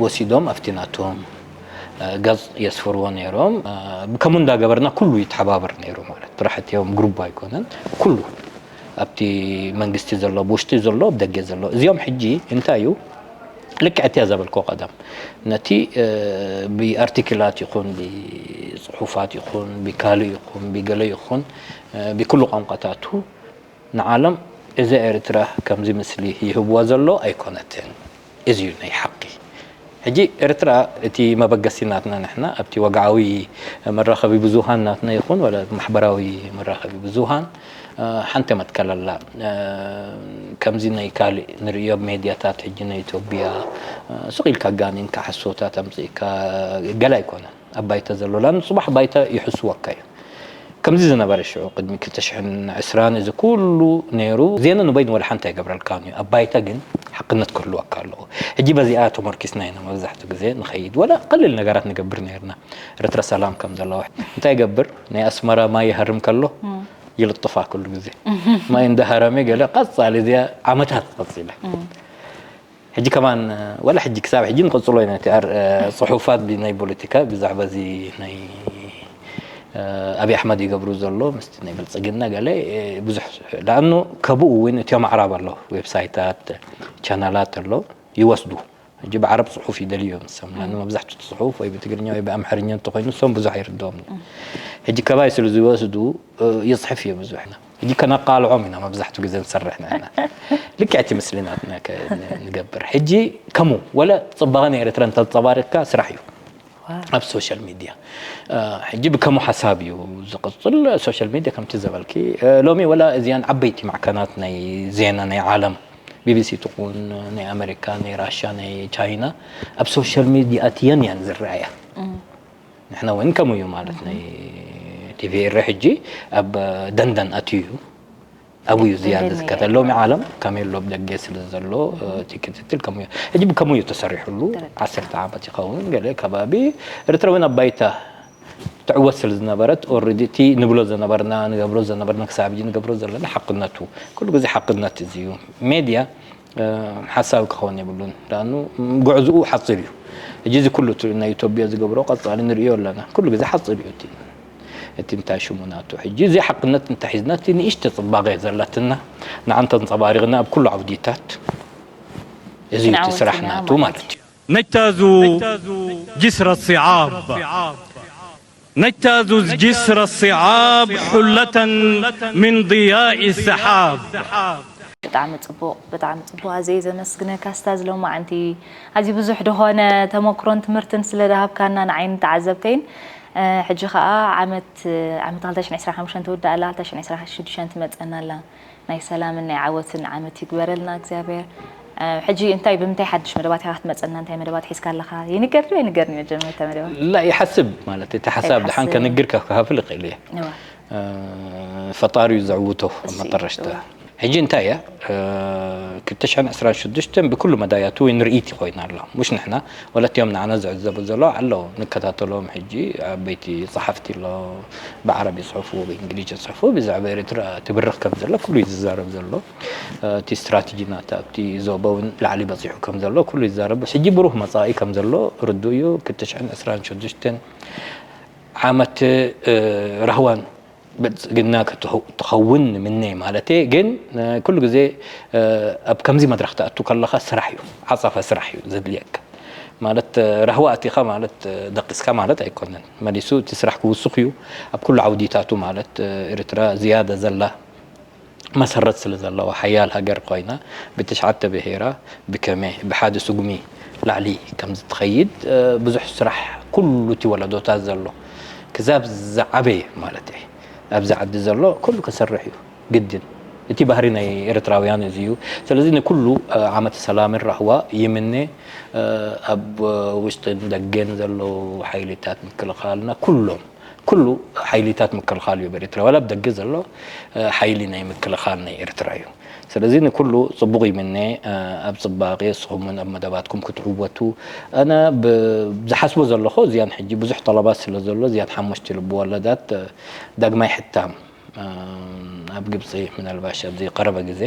ወሲዶም ኣብቲ ናቶም ገጽ የስፍርዎ ነይሮም። ከምኡ እንዳገበርና ኩሉ ይተሓባበር ነይሩ ማለት፣ ጥራሕ እቲኦም ግሩፕ ኣይኮነን። ኩሉ ኣብቲ መንግስቲ ዘሎ፣ ብውሽጢ ዘሎ፣ ኣብ ደገ ዘሎ። እዚኦም ሕጂ እንታይ እዩ? ልክዕ እቲያ ዘበልኮ ቀደም። ነቲ፣ እ፣ ብኣርቲክላት ይኹን፣ ብጽሑፋት ይኹን፣ ብካልእ ይኹን፣ ብገለ ይኹን፣ እ፣ ብኩሉ ቋንቋታቱ ንዓለም እዛ ኤርትራ ከምዚ ምስሊ ይህብዋ ዘሎ ኣይኮነትን። እዚ እዩ ናይ ሓቂ። ሕጂ ኤርትራ እቲ መበገሲ ናትና ንሕና ኣብቲ ወግዓዊ መራኸቢ ብዙሃን ናትና ይኹን ወላ ማሕበራዊ መራኸቢ ብዙሃን፣ እ፣ ሓንቲ መትከል ኣላ። እ፣ ከምዚ ናይ ካልእ ንርእዮ ሜድያታት ሕጂ ናይ ኢትዮጵያ፣ እ፣ ስቕ ኢልካ ኣጋኒንካ ሓሶታት ኣምጺእካ ገለ ኣይኮነን። ኣብ ባይታ ዘሎ ላን ጽባሕ ባይታ ይሕስወካ እዩ። ከምዚ ዝነበረ ሽዑ ቅድሚ ክልተ ሽሕን ዕስራን እዚ ኩሉ ነይሩ። ዜና ንበይኑ ወላ ሓንቲ ኣይገብረልካን እዩ። ኣብ ባይታ ግን ሓቅነት ክህልወካ ኣለዎ። ሕጂ በዚኣ ተመርኪስና ኢና መብዛሕትኡ ግዜ ንኸይድ። ወላ ቀሊል ነገራት ንገብር ነይርና። ኤርትራ ሰላም ከም ዘለዋ። እንታይ ይገብር? ናይ ኣስመራ ማይ ይሃርም ከሎ እም። ይልጥፋ ኩሉ ግዜ። ማይ እንዳሃረመ ገለ ቀጻሊ እዚኣ ዓመታት ቀጺላ። እም። ሕጂ ከማን፣ ወላ ሕጂ ክሳብ ሕጂ ንቐጽሎ ኢና። እቲ ኣር-፣ ጽሑፋት ብናይ ፖለቲካ ብዛዕባ እዚ ናይ፣ እ፣ ኣብይ ኣሕመድ ይገብሩ ዘሎ ምስቲ ናይ ብልጽግና ገለ፣ እ፣ ብዙሕ፣ ለኣኑ ከብኡ እውን እቲኦም ኣዕራብ ኣለዉ፣ ዌብሳይታት፣ ቻናላት ኣሎ፣ ይወስዱ። ሕጂ ብዓረብ ጽሑፍ ይደልዩ እዮም ንሶም። ለኣኑ መብዛሕትኡ እቲ ጽሑፍ ወይ ብትግርኛ ወይ ብኣምሓርኛ እንተኾይኑ ንሶም ብዙሕ ኣይርድኦም እዩ። ሕጂ ከባይ ስለ ዝወስዱ፣ እ፣ ይጽሕፍ እዩ ብዙሕ። ሕጂ ከነቃልዖም ኢና መብዛሕትኡ ግዜ ንሰርሕ ንሕና። ልክዕ እቲ ምስልናትና ከ-፣ ን-፣ ንገብር። ሕጂ ከሙ ወላ ጽባቐ ናይ ኤርትራ እንተንጸባሪቕካ ስራሕ እዩ። ዋው። ኣብ ሶሻል ሚድያ። እ፣ ሕጂ ብከሙ ሓሳብ እዩ ዝቕጽል። ሶሻል ሚድያ ከምቲ ዘበልኪ፣ እ፣ ሎሚ ወላ እዚኣን ዓበይቲ ማዕከናት ናይ ዜና ናይ ዓለም፣ ቢ ቢ ሲ ትኹን፣ ናይ ኣመሪካ፣ ናይ ራሻ፣ ናይ ቻይና፣ ኣብ ሶሻል ሚድያ ኣትየን እየን ዝረኣያ። እም። ንሕና እውን ከምኡ እዩ ማለት፣ ናይ ቲ ቪ ኤረ ሕጂ ኣብ ደንደን ኣትዩ እዩ። ኣብኡ እዩ ዝያዳ ደንደን ዝከታተል። ሎሚ ዓለም ካሜሎ ኣብ ደገ ስለ ዘሎ፣ እቲ ክትትል ከምኡ እዩ። ሕጂ ብከምኡ እዩ ተሰሪሑሉ። ትክክል። ዓሰርተ ዓመት ይኸውን፣ ገለ ከባቢ ኤርትራ እውን ኣብ ባይታ ትዕወት ስለ ዝነበረት፣ ኦልሬዲ እቲ ንብሎ ዝነበርና፣ ንገብሮ ዝነበርና፣ ክሳብ ሕጂ ንገብሮ ዘለና ሓቅነቱ፣ ኩሉ ግዜ ሓቅነት እዚ እዩ። ሜድያ፣ እ፣ ሓሳዊ ክኸውን የብሉን። ለኣኑ ጉዕዝኡ ሓጺር እዩ። ሕጂ እዚ ኩሉ እቲ ናይ ኢትዮጵያ ዝገብሮ ቀጻሊ ንርእዮ ኣለና። ኩሉ ግዜ ሓጺር እዩ እቲ፣ እቲ እንታይ ሽሙ ናቱ። ሕጂ እዚ ሓቅነት እንታይ ሒዝና፣ እቲ ንእሽቶ ጽባቐ ዘላትና ንዓንተ ኣንጸባሪቕና ኣብ ኩሉ ዓውዲታት፣ እዚ እዩ እቲ ንዓወትና ስራሕ ናቱ ማለት ማለት እዩ። እዩ። نجتاز جسر الصعاب. نجتاز جسر الصعاب حلة من ضياء السحاب. ብጣዕሚ ጽቡቕ፣ ብጣዕሚ ጽቡቕ። ኣዘይ ዘመስግነካ ስታዝ ሎማዓንቲ። ኣዝዩ ብዙሕ ዝኾነ ተመክሮን ትምህርትን ስለ ደሃብካና ንዓይን ተዓዘብተይን። እ፣ ሕጂ ኸኣ ዓመት፣ ዓመት ክልተ ሽሕን ዕስራን ሓሙሽተን ትውዳእ ኣላ፣ ክልተ ሽሕን ዕስራን ሽዱሽተን ትመጸና ኣላ። ናይ ሰላምን ናይ ዓወትን ዓመት ይግበረልና እግዚኣብሔር። እ፣ ሕጂ እንታይ፣ ብምንታይ ሓድሽ መደባት ኢኻ ክትመጸና? እንታይ መደባት ሒዝካ ኣለኻ? ይንገር ድዩ ኣይንገርን እዩ መጀመርታ መደባት? ላ፣ ይሓስብ ማለት እቲ ሓሳብ ድሓን ኣይትሓስብ። ከንግር ከካፍል ይኽእል እየ። እዋ። እ፣ ፈጣሪ እዩ ዘዕውቶ ኣብ እሱ እዩ። መጠረሽታ። እዋ። ሕጂ እንታይ እያ? እ፣ ክልተ ሽሕን ዕስራን ሽዱሽተን ብኩሉ መዳያቱ ንርኢት ኮይና ኣሎ። ሙሽ ንሕና፣ ወለትዮም ንዓና ዝዕዘቡ ዘለዉ ኣለዉ። ንከታተሎም ሕጂ ዓበይቲ ጸሓፍቲ ኣሎ። ብዓረብ ይጽሕፉ፣ ብእንግሊዝ ይጽሕፉ። ብዛዕባ ኤርትራ ትብርኽ ከም ዘሎ ኩሉ እዩ ዝዛረብ ዘሎ። እ፣ እቲ ስትራተጂ ናታ ኣብቲ ዞባ እውን ላዕሊ በጺሑ ከም ዘሎ ኩሉ ይዛረብ። ሕጂ ብሩህ መጻኢ ከም ዘሎ ርዱእ እዩ። ክልተ ሽሕን ዕስራን ሽዱሽተን ዓመት፣ እ፣ ራህዋን ብልጽግና ክትኸው-፣ ትኸውን ንምነ ማለት እየ። ግን፣ እ፣ ኩሉ ግዜ፣ እ፣ ኣብ ከምዚ መድረኽ ትኣቱ ከለኻ ስራሕ እዩ፣ ዓጸፋ ስራሕ እዩ ዘድልየካ። ማለት፣ እ፣ ራህዋ ኣቲኻ ማለት፣ እ፣ ደቂስካ ማለት ኣይኮነን። መሊሱ እቲ ስራሕ ክውስኽ እዩ ኣብ ኩሉ ዓውዲታቱ ማለት፣ እ፣ ኤርትራ ዝያዳ ዘላ መሰረት ስለ ዘለዋ ሓያል ሃገር ኮይና ብትሽዓተ ብሄራ ብከመይ ብሓደ ስጉሚ ላዕሊ ከም ዝትኸይድ ብዙሕ ስራሕ ኩሉ እቲ ወለዶታት ዘሎ ክዛብ ዝዓበየ ማለት እየ ኣብዚ ዓዲ ዘሎ ኩሉ ክሰርሕ እዩ ግድን። እቲ ባህሪ ናይ ኤርትራውያን እዚ እዩ። ስለዚ ንኩሉ ዓመት ሰላምን ራህዋ ይምነ። ኣብ ውሽጥን ደገን ዘለዉ ሓይልታት ምክልኻልና ኩሎም ኩሉ ሓይሊታት ምክልኻል እዩ በኤርትራ ዋላ ብደገ ዘሎ ሓይሊ ናይ ምክልኻል ናይ ኤርትራ እዩ። ስለዚ ንኩሉ ፅቡቕ ይምነ። ኣብ ፅባቄ እስኹም እውን ኣብ መደባትኩም ክትዕወቱ ኣነ ዝሓስቦ ዘለኹ እዚያን ሕጂ ብዙሕ ጠለባት ስለ ዘሎ እዚያን ሓሙሽተ ልቢ ወለዳት ዳግማይ ሕታም ኣብ ግብፂ ምናልባሽ ኣብዚ ቀረበ ግዜ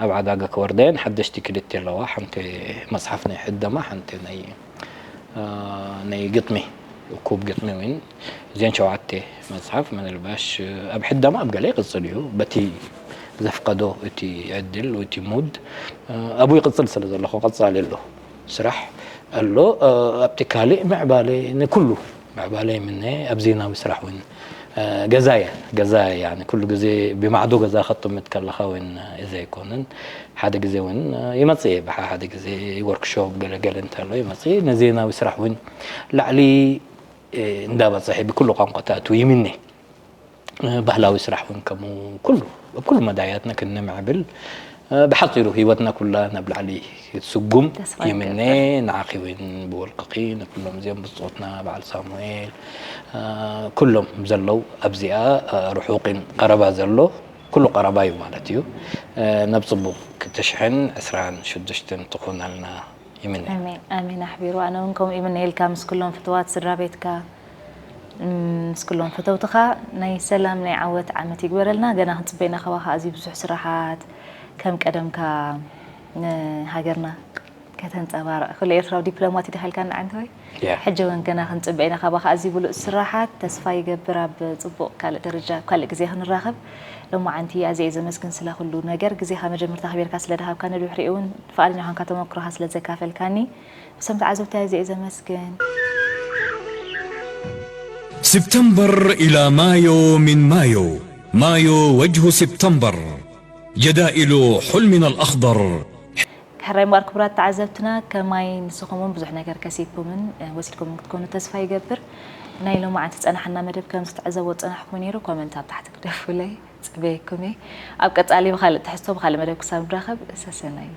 ኣብ ዓዳጋ ክወርደየን ሓደሽቲ ክልተ ኣለዋ ሓንቲ መፅሓፍ ናይ ሕደማ ሓንቲ ናይ ናይ ግጥሚ እኩብ ግጥሚ እውን እዚአን ሸውዓተ መፅሓፍ ምናልባሽ ኣብ ሕደማ ኣብ ገለ ይቕፅል እዩ በቲ ዘፍቀዶ እቲ ዕድል እቲ ሙድ ኣብኡ ይቕፅል ስለ ዘለኹ ቀፃሊ ኣሎ ስራሕ ኣሎ ኣብቲ ካልእ ምዕባለ ንኩሉ ምዕባለ ይምነ ኣብ ዜናዊ ስራሕ እውን ገዛየ ገዛየ ኩሉ ግዜ ብማዕዶ ገዛ ከጥምት ከለኻ እውን እዚ ኣይኮነን ሓደ ግዜ እውን ይመፅእ እየ ብሓ ሓደ ግዜ ወርክሾፕ ገለገለ እንተሎ ይመፅእ ነዜናዊ ስራሕ እውን ላዕሊ እንዳበፀሐ ብኩሉ ቋንቋታት ይምነ ባህላዊ ስራሕ እውን ከምኡ ኩሉ ኣብ ኩሉ መዳያትና ክንምዕብል ብሓፂሩ ህይወትና ኩላ ናብ ላዕሊ ክትስጉም ይምነ ንዓኺ እውን ብወልቅኺ ንኩሎም እዚኦም ብፆትና በዓል ሳሙኤል ኩሎም ዘለው ኣብዚኣ ርሑቅን ቀረባ ዘሎ ኩሉ ቀረባ እዩ ማለት እዩ ናብ ፅቡቅ ክልተ ሽሕን ዕስራን ሽዱሽተን ትኾነልና ይምነ ኣሜን ኣሜን ኣሕቢሩ ኣነ እውን ከምኡ ይምነየልካ ምስ ኩሎም ፍትዋት ስድራ ቤትካ ምስ ኩሎም ፈተውትኻ ናይ ሰላም ናይ ዓወት ዓመት ይግበረልና ገና ክንፅበይ ኢና ካባኻ ኣዝዩ ብዙሕ ስራሓት ከም ቀደምካ ንሃገርና ከተንፀባርቕ ኩሉ ኤርትራዊ ዲፕሎማት እዩ ዳሃልካ ንዓንተ ወይ ሕጂ እውን ገና ክንፅበ ኢና ካባኻ ኣዝዩ ብሉፅ ስራሓት ተስፋ ይገብር ኣብ ፅቡቕ ካልእ ደረጃ ኣብ ካልእ ግዜ ክንራኸብ ሎማዓንቲ ኣዝየ እየ ዘመስግን ስለ ኩሉ ነገር ግዜኻ መጀመርታ ኣኽቢርካ ስለ ድሃብካ ንድሕሪኡ እውን ፍቓደኛ ኳንካ ተመክሮኻ ስለ ዘካፈልካኒ እሶም ተዓዘብቲ ኣዝየ እየ ዘመስግን። سبتمبر إلى مايو من مايو مايو وجه سبتمبر جدائل حلمنا الأخضر ሕራይ እምበኣር ክቡራት ተዓዘብትና ከማይ ንስኹም እውን ብዙሕ ነገር ከሲብኩምን ወሲድኩምን ክትኮኑ ተስፋ ይገብር ናይ ሎማዓንቲ ዝፀናሓና መደብ ከም ዝትዕዘቦ ዝፀናሕኩም ነይሩ ኮመንት ኣብ ታሕቲ ግደፉለይ ፅበየኩም እየ ኣብ ቀፃሊ ብካልእ ትሕዝቶ ብካልእ መደብ ክሳብ ንራኸብ ሰሰናዩ